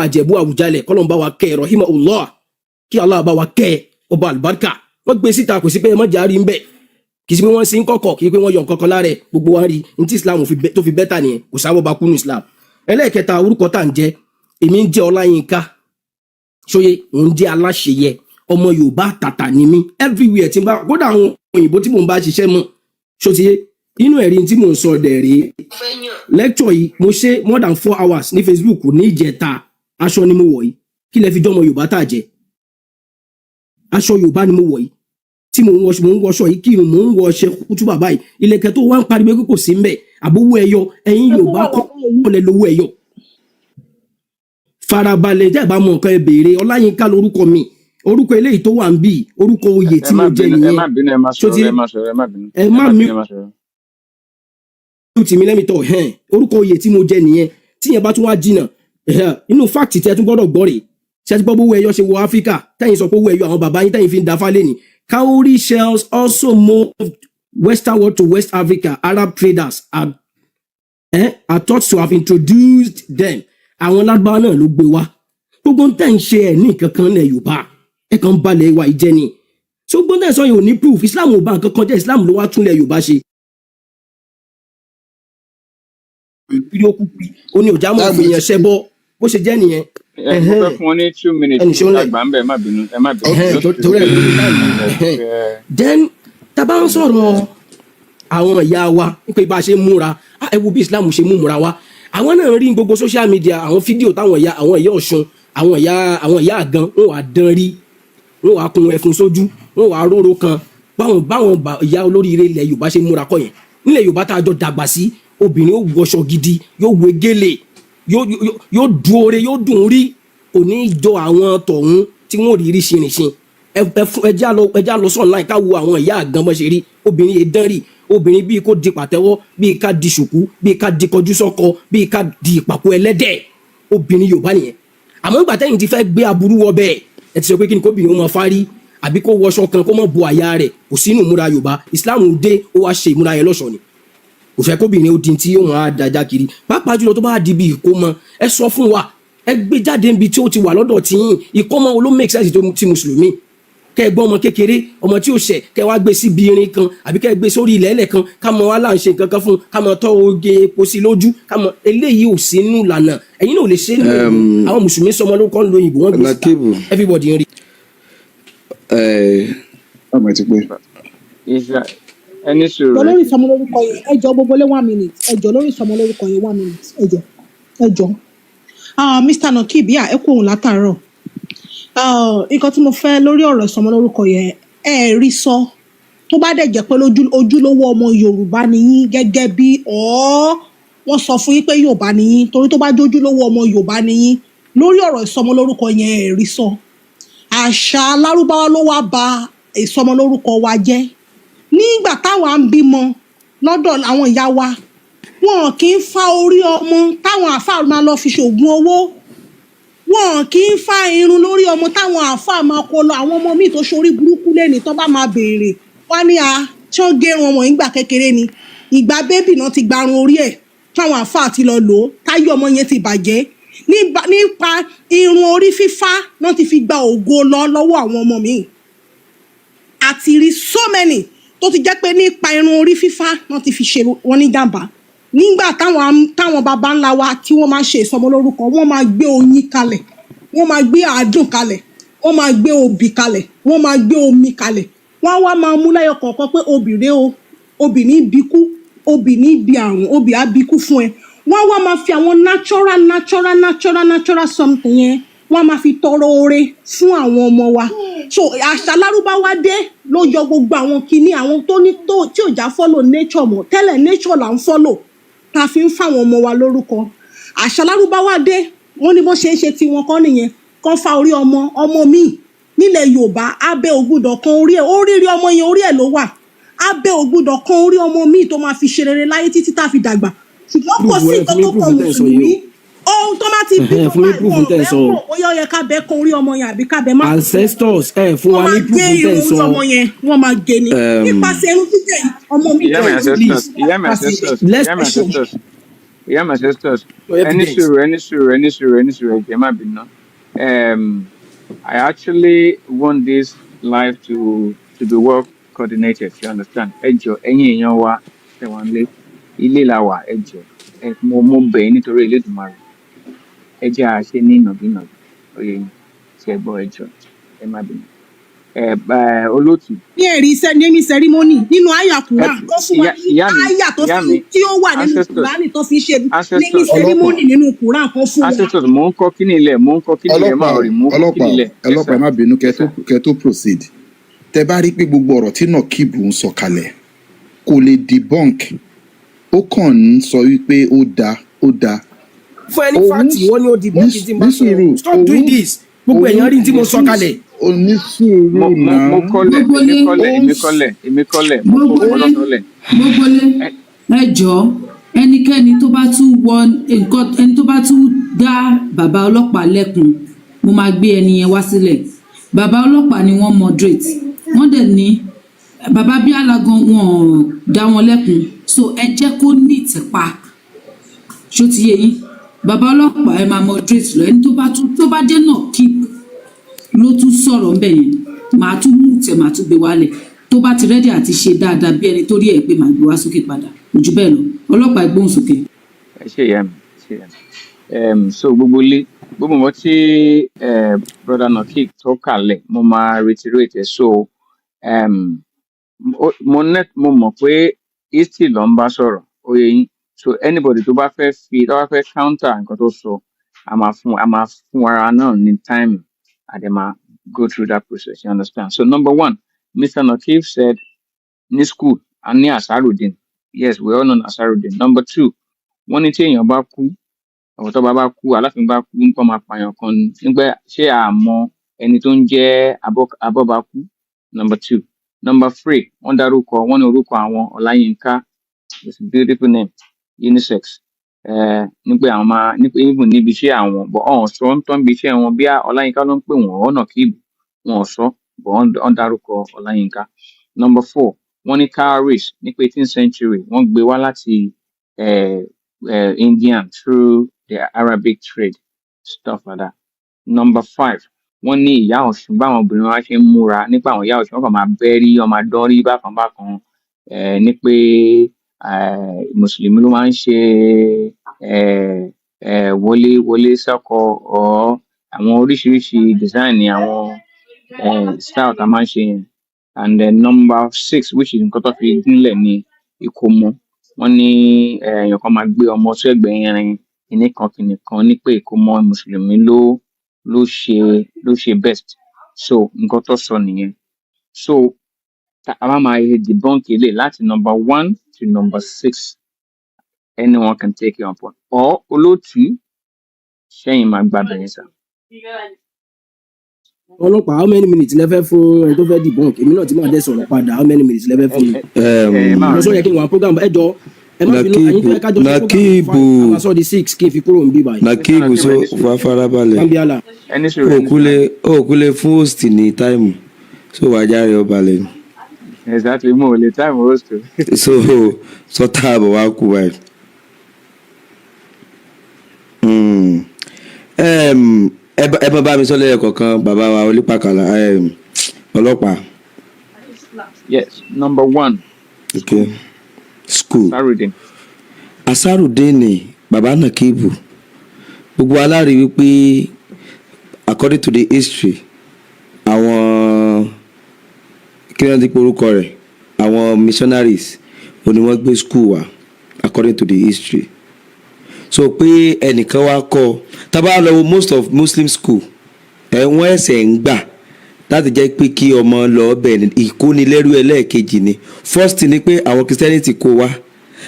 Àjẹ̀bú Àwùjalẹ̀, kọ́lọ́n bá wa kẹ́ ẹ, rahimahullah, kí Allah bá wa kẹ́ ẹ, ọba àlùbáríkà, wọ́n gbé síta. Kò sí pé ẹ má jà rí ń bẹ̀. Kì í sí pé wọ́n sin kọ̀kọ̀, kì í pé wọ́n yọ nǹkan kan lára ẹ̀. Gbogbo wa rí ní tí Islam tó fi better nìyẹn. Kò sáwọ́ bá kúnú Islam. Ẹlẹ́ẹ̀kẹta, orúkọ tá à ń jẹ́, èmi ń jẹ́ Ọláyínká ṣóyè, òun jẹ́ Aláṣeyẹ. Ọmọ Yorùbá tàtà ni mí. Everywhere tí n bá, kódà àwọn òyìnbó tí mò ń bá ṣiṣẹ́ mọ̀ ṣótiyé. Inú ẹ̀rí tí mò ń sọ dẹ̀ rèé. Lecture yìí mo ṣe more than 4 hours ní Facebook ní ìjẹta. Aṣọ ni mo wọ̀ yìí. Kí lẹ fi jọ́ ọmọ Yorùbá tà jẹ́? Aṣọ Yorùbá ni mo wọ̀ yìí tí mò ń wọṣọ. Mò ń wọṣọ yìí kírun, mò ń wọ ọṣẹ kútúbà báyìí. Ilẹ̀kẹ̀ tó wá ń pariwo pé kò sí ń bẹ̀, àbówó ẹyọ. Ẹ̀yin Ẹ tó Yorùbá wà kọ́ lọ́wọ́ yìí. lẹ lówó ẹyọ. Farabalẹ̀, tẹ́ ẹ bá mọ nǹkan, ẹ béèrè. Ọláyínká lorúkọ mi. Orúkọ eléyìí tó wà ń bì, orúkọ oyè Ẹ tí má mo jẹ bínú, ẹ nìyẹn. má bínú, ẹ má Ṣó ti sọ̀rọ̀, ẹ má sọ̀rọ̀, ẹ má bínú. Ẹ Ẹ má má mi bínú, ẹ má sọ̀rọ̀. Tì mí lẹ́mìtọ̀ hẹ́n. Orúkọ oyè tí mo jẹ nìyẹn. Tí yẹn bá tún wá jìnà ẹ̀hẹ́n, inú fact tí ẹ tún gbọ́dọ̀ gbọ́ rèé. Ṣé ẹ ti gbọ́ bówó ẹyọ ṣe wọ Áfíríkà, tẹ́yìn sọ pé owó ẹyọ àwọn bàbá yín tẹ́yìn fi ń da fálẹ̀ ní? Cowrie shells also moved western world to West Africa. Arab traders are thought to have introduced them. Àwọn lágbára náà ló gbé wá. Gbogbo ń tẹ̀ ń ṣe ẹ̀ ní nǹkan kan lẹ̀ Yorùbá, ẹ̀ kàn ń balẹ̀ ìwà ìjẹ ni. So gbogbo ń tẹ̀ sọ yìí ò ní proof. Islam ò bá nǹkan kan jẹ́. Islam ló wá túnlẹ̀ Yorùbá ṣe. Bí ó kú pí ó ní òjá mọ̀ Táìmù fún yẹn ti ṣẹbọ bó ṣe jẹ́ nìyẹn. Ẹ mo fẹ́ Ẹ̀hẹ́n, fún wọn ní 2 minutes ẹnì ṣó ń lẹ̀. àgbà ń bẹ̀. Ẹ má bínú, ẹ má bínú. Ẹ̀hẹ́n, Just two torí ẹ̀ ló ní minutes. táìmù. Ẹ Ẹ̀hẹ́n. fẹ́ Then tá a bá ń sọ̀rọ̀ àwọn ìyá wa nípa bá a ṣe ń múra, ah, ẹ wo bí Islam ṣe mú múra wa. Àwọn náà rí gbogbo social media, àwọn fídíò táwọn ìyá, àwọn ìyá Ọ̀ṣun, àwọn ìyá àgàn, wọn wà dán rí, wọn wà kun ẹfun sójú, wọn wà róró kan. Báwọn ìyá olóríire ilẹ̀ Yorùbá ṣe múra kọ́ yẹn. Nílẹ̀ Yorùbá tá a jọ dàgbà sí, obìnrin ó wọṣọ gidi, yóò wé gélé, yóò dúore, yóò dùn rí. Kò ní í jọ àwọn tọ̀hún tí wọ́n rí rí ṣinrìnṣin. Ẹ já lọ sí online ká wo àwọn ìyá àgàn bọ́ ṣe rí. Obìnrin yẹn dán rí. Obìnrin bíi kó di pàtẹ́wọ́, bíi ká di ṣùkú, bíi ká di kọjú sọ́kọ, bíi ká di ìpàkọ́ ẹlẹ́dẹ̀, obìnrin Yorùbá nìyẹn. Àmọ́ ìgbà tẹ́yìn ti fẹ́ gbé aburú wọ bẹ́ẹ̀, ẹ ti sọ pé kí ni kóbìnrin ó máa fárí àbí kó wọṣọ kan kó má bo àyà rẹ̀, kò sínú ìmúra Yorùbá. Islam dé, ó wá ṣe ìmúra yẹn lọ́ṣọ̀ọ́ ni. Kò fẹ́ kóbìnrin ó di tí òun á dájá kiri, pàápàá jùlọ tó bá di bí ìkómọ. Ẹ sọ fún wa, ẹ gbé jáde níbi tí ó ti wà lọ́dọ̀ tiyín. Ìkómọ wo ló make sense tó ti mùsùlùmí? Kẹ ẹ gbọ́ ọmọ kékeré, ọmọ tí ó ṣẹ̀, kẹ wá gbé síbi irin kan àbí kẹ ẹ gbé sórí ilẹ̀ ẹlẹ̀ kan, ká mọ wá là ń ṣe nǹkan kan fún, ká mọ tọ́ oge epo sí lójú, ká mọ eléyìí ò sí nínú ìlànà. Ẹ̀yin náà ò lè ṣe é nínú ìlú. Àwọn mùsùlùmí sọmọ lórúkọ ń lo òyìnbó, wọn gbé síta. Nakibu. Everybody ń rí. Táìmù ti pé. Isa, ẹni sùúrù. Jọ lórí ìsọmọlórúkọ yẹn, ẹ jọ, gbogbo lé 1 minute. Ẹ jọ, lórí ìsọmọlórúkọ yẹn, 1 minute, ẹ jọ, ẹ jọ. Ah, Mr. Nakib, yà ẹ kú òun látàárọ̀. Ah, nǹkan tí mo fẹ́ lórí ọ̀rọ̀ ìsọmọlórúkọ yẹn, ẹ rí sọ. Tó bá dẹ̀ jẹ́ pé ojúlówó ọmọ Yorùbá ni yín, gẹ́gẹ́ bí ọ́ wọ́n sọ fún yín pé Yorùbá ni yín, torí tó bá jójúlówó ọmọ Yorùbá ni yín, lórí ọ̀rọ̀ ìsọmọlórúkọ yẹn, ẹ̀rí sọ àṣà Lárúbáwá ló wá ba ìsọmọlórúkọ wa jẹ́. Nígbà táwa ń bímọ lọ́dọ̀ àwọn ìyá wa, wọn kì í fa orí ọmọ táwọn àáfàá máa lọ fi ṣoògùn owó. Wọn kì í fa irun lórí ọmọ táwọn àáfàá máa kó lọ. Àwọn ọmọ míì tó ṣorí burúkú lẹ́ni tó bá máa béèrè wá ní a tí wọ́n gérun ọmọ yìí gbà kékeré ni, ìgbà baby náà ti gbarun orí ẹ̀ táwọn àáfàá ti lọ lò ó, táyé ọmọ yẹn ti bàjẹ́ nípa irun orí fífá náà ti fi gba ògo lọ lọ́wọ́ àwọn ọmọ míì. Àti rí so many tó ti jẹ́ pé nípa irun orí fífá náà ti fi ṣe wọ́n ní jàǹbá. Nígbà táwọn baba ńlá wa tí wọ́n máa ń ṣe ìsọmọlórúkọ, wọ́n máa gbé oyin kalẹ̀, wọ́n máa gbé àádùn kalẹ̀, wọ́n máa gbé obì kalẹ̀, wọ́n máa gbé omi kalẹ̀. Wọ́n á wá máa mú lẹ́yọ kọ̀ọ̀kan pé obì rèé o, obì ní bíkú, obì ní bí àrùn, obì á bíkú fún ẹ. Wọ́n á wá máa fi àwọn natural natural natural natural something yẹn, wọ́n á máa fi tọrọ oore fún àwọn ọmọ wa. So àṣà Lárúbáwá dé ló yọ gbogbo àwọn kinní àwọn tó ní tó tí ò já follow nature mọ́. Tẹ́lẹ̀, nature là ń follow tá a fi ń fáwọn ọmọ wa lórúkọ. Àṣà Lárúbáwá dé, wọ́n ní bó ṣe ń ṣe tiwọn kọ́ nìyẹn, kán fa orí ọmọ. Ọmọ míì nílẹ̀ Yorùbá, abẹ́ ògbúdọ̀ kan orí ẹ̀, oríire ọmọ yẹn, orí ẹ̀ ló wà. Abẹ́ ògbúdọ̀ kan orí ọmọ míì tó máa fi ṣe rere láyé títí tá a fi dàgbà. Ṣùgbọ́n kò Proof sí ẹ nǹkan fún mi, tó proof kan tẹ́ ẹ sọ yìí mùsùlùmí o. ohun tó bá ti bí Ẹ̀hẹ́n, tó fún mi báyìí, proof wọn ò tẹ́ ẹ fẹ́ sọ o. mọ̀ bóyá ó yẹ ká bẹ́ kan orí ọmọ yẹn àbí ká bẹ́ má kan orí ọmọ yẹn. Ancestors, ẹ fún Wọ́n wa máa ní proof gé tẹ́ ẹ irun orí sọ. ọmọ yẹn, wọ́n máa gé ni nípasẹ̀ irun gígẹ̀ yìí, ọmọ mi Ìyá mi jẹ́ ancestors, Please, ìyá mi nípasẹ̀ ancestors, let's ìyá mi ancestors, ìyá mi ancestors. Your Ẹni evidence. sùúrù, ẹni sùúrù, ẹni sùúrù, ẹni sùúrù, ẹ jọ̀ọ́, ẹ má bínú. I actually want this live to be well coordinated, you understand? Ẹ jọ̀ọ́, ẹ̀yin èèyàn wa tẹ́ wà nílé, ilé la wà, ẹ jọ̀ọ́. Ẹ mo bẹ̀ yín nítorí Elédùmarè. Ẹ jẹ́ á ṣe ní ìnàbínàbí. Ó yé yín. Ṣé ẹ gbọ́? Ẹ jọ̀ọ́, ẹ má bínú. Ẹ bá olóòtú. Ní ẹ̀rí iṣẹ́ naming ceremony nínú àyà Ẹ Quran tó fún wa ìyá ní ìyá mi, àyà tó ìyá fi mi, tí ó wà nínú ancestors, Kùránì tó fi ṣe naming ancestors, Ọlọ́pàá. ceremony nínú Quran kan fún wa. Ancestors, mò ń kọ́ kíní ilẹ̀, mò ń kọ́ kíní ilẹ̀, má Ọlọ́pàá o, rí, mò ń kọ́ ọlọ́pàá kíní o, ilẹ̀. Yes ọlọ́pàá, sir. ẹ má bínú kẹ́ Yes tó sir. kẹ́ tó proceed. Tẹ bá rí pé gbogbo ọ̀rọ̀ tí Nakib ń sọ kalẹ̀ kò lè debunk, ó kàn ń sọ wípé ó dáa, ó dáa. Fún ẹni Òun fact, wọ́n ní ó di ní bọ́ọ̀kì tí n bá ní sọ. sùúrù. Stop doing Òun this. Gbogbo òun èèyàn rí tí mo sọ kalẹ̀. Ó ní sùúrù Mo mo náà. mo kọ́lẹ̀, Gbogbo èmi lé kọ́lẹ̀, Ó ń èmi kọ́lẹ̀, èmi kọ́lẹ̀, mo kọ́ gbogbo mo lé lọ́sọ̀ọ́lẹ̀. Gbogbo lé, Ẹ ẹ jọ̀ọ́, ẹnikẹ́ni tó bá tún wọ nǹkan, ẹni tó bá tún dá bàbá ọlọ́pàá lẹ́kun, mo máa gbé ẹni yẹn wá sílẹ̀. Bàbá ọlọ́pàá ni wọ́n moderate, wọ́n dẹ̀ ní bàbá Bíálà gan, wọn ò dá wọn lẹ́kun, so ẹ jẹ́ kó ní ìtìpa. Ṣó ti yé yín? Bàbá ọlọ́pàá, ẹ máa moderate lọ. Ẹni tó bá tún, tó bá jẹ́ náà keep ló tún sọ̀rọ̀ ńbẹ̀ yẹn, màá tún mú tẹ̀, màá tún gbé wálẹ̀. Tó bá ti ready àti ṣe dáadáa bí ẹni tó rí ẹ̀ pé, màá gbé wá sókè padà. Kò jù bẹ́ẹ̀ lọ. Ọlọ́pàá, ẹ gbóhùn sókè. Ẹ ṣé ìyá mi, ẹ ṣé ìyá mi. So gbogbo ilé, gbogbo nǹkan tí brother Nakib tó kàlẹ̀, mo máa reiterate ẹ̀. So mo mọ̀ pé history ló ń bá sọ̀rọ̀, ó yé yín. So anybody tó bá fẹ́ fi, tó bá fẹ́ counter nǹkan tó sọ, a máa fún ara náà ní time, a dẹ̀ máa go through that process, you understand? So number one, Mr. Nakib said ní school a ní Ansarudeen. Yes, we all know Ansarudeen. Number two, wọ́n ní tí èèyàn bá kú, ọ̀rọ̀ tó bá kú, aláàfin bá kú, nípa máa pààyàn kan ni nígbà. Ṣé a mọ ẹni tó ń jẹ́ Abọ́bakú? Number two. Number three, wọ́n dárúkọ, wọ́n ní orúkọ àwọn Ọláyínká. It's a beautiful name, unisex. Ní pé àwọn máa ní pé even níbi iṣẹ́ àwọn, but ọ̀hún sọ ń tán bí iṣẹ́ wọn bí Ọláyínká ló ń pè wọ́n ọ̀nà kíìbù, wọn ò sọ, but wọ́n dárúkọ Ọláyínká. Number four, wọ́n ní cowries, ní pé 18th century wọ́n gbé wá láti Indian through the Arabic trade, stuff like that. Number five, wọ́n ní ìyá Ọ̀ṣun, báwọn obìnrin wa ṣe ń múra nípa àwọn ìyá Ọ̀ṣun, wọ́n kàn máa bẹ́rí, wọ́n máa dánrí bákan bákan, ní pé mùsùlùmí ló máa ń ṣe wọlé wọlé sọ́kọ or àwọn oríṣiríṣi design ní àwọn style tá a máa ń ṣe yẹn. And then number six, which is nǹkan tó fi gúnlẹ̀ ní ìkómọ, wọ́n ní èèyàn kan máa gbé ọmọ sẹ́gbẹ̀ẹ́ irin kinní kan kinní kan, ní pé ìkómọ mùsùlùmí ló ṣe best. So nǹkan tó sọ nìyẹn. So A máa máa debunk eléyìí láti number 1 to number 6. Anyone can take it upon or olóòtú sẹ́yìn máa gba bẹ̀yẹn sir. Ọlọ́pàá, how many minutes lẹ fẹ́ fún ẹni tó fẹ́ debunk? Èmi náà ti máa dẹ̀ sọ̀rọ̀ padà. How many minutes lẹ fẹ́ fún mi? Ẹ máa Mo sọ yẹ kí n wà program. Ẹ jọ, ẹ má bínú, ẹ̀yin tó yẹ ká jọ ṣe program Nakibu. 5, àwọn sọ di 6 kí n fi kúrò níbí báyìí. Nakibu, so wà farabalẹ̀. Bambiala. Ẹni sọ̀rọ̀, ẹni sọ̀rọ̀. Òkúlé fún host ní time, so wàá járe ọba lẹ́nu. Exactly, mo ò lè time host o. So sọta àbọ̀ wá kú báyìí. Ẹ bá mi sọ lẹ́yìn kọ̀ọ̀kan, bàbá wa olípàkàlà, ọlọ́pàá. Yes, number 1. Okay, school. Sarudin. Asarudini, bàbá Nakibu, gbogbo alárí wípé according to the history, àwọn kí wọ́n ti pe orúkọ rẹ̀, àwọn missionaries ò ní wọ́n gbé school wá according to the history. So pé ẹnìkan wá kọ́, tá bá lọ wo most of Muslim school ẹ, wọ́n ẹsẹ̀ ń gbà láti jẹ́ pé kí ọmọ lọ bẹ̀ ní ìkónilẹ́rú. Ẹlẹ́ẹ̀kejì ni, first ni pé àwọn Christianity kó wá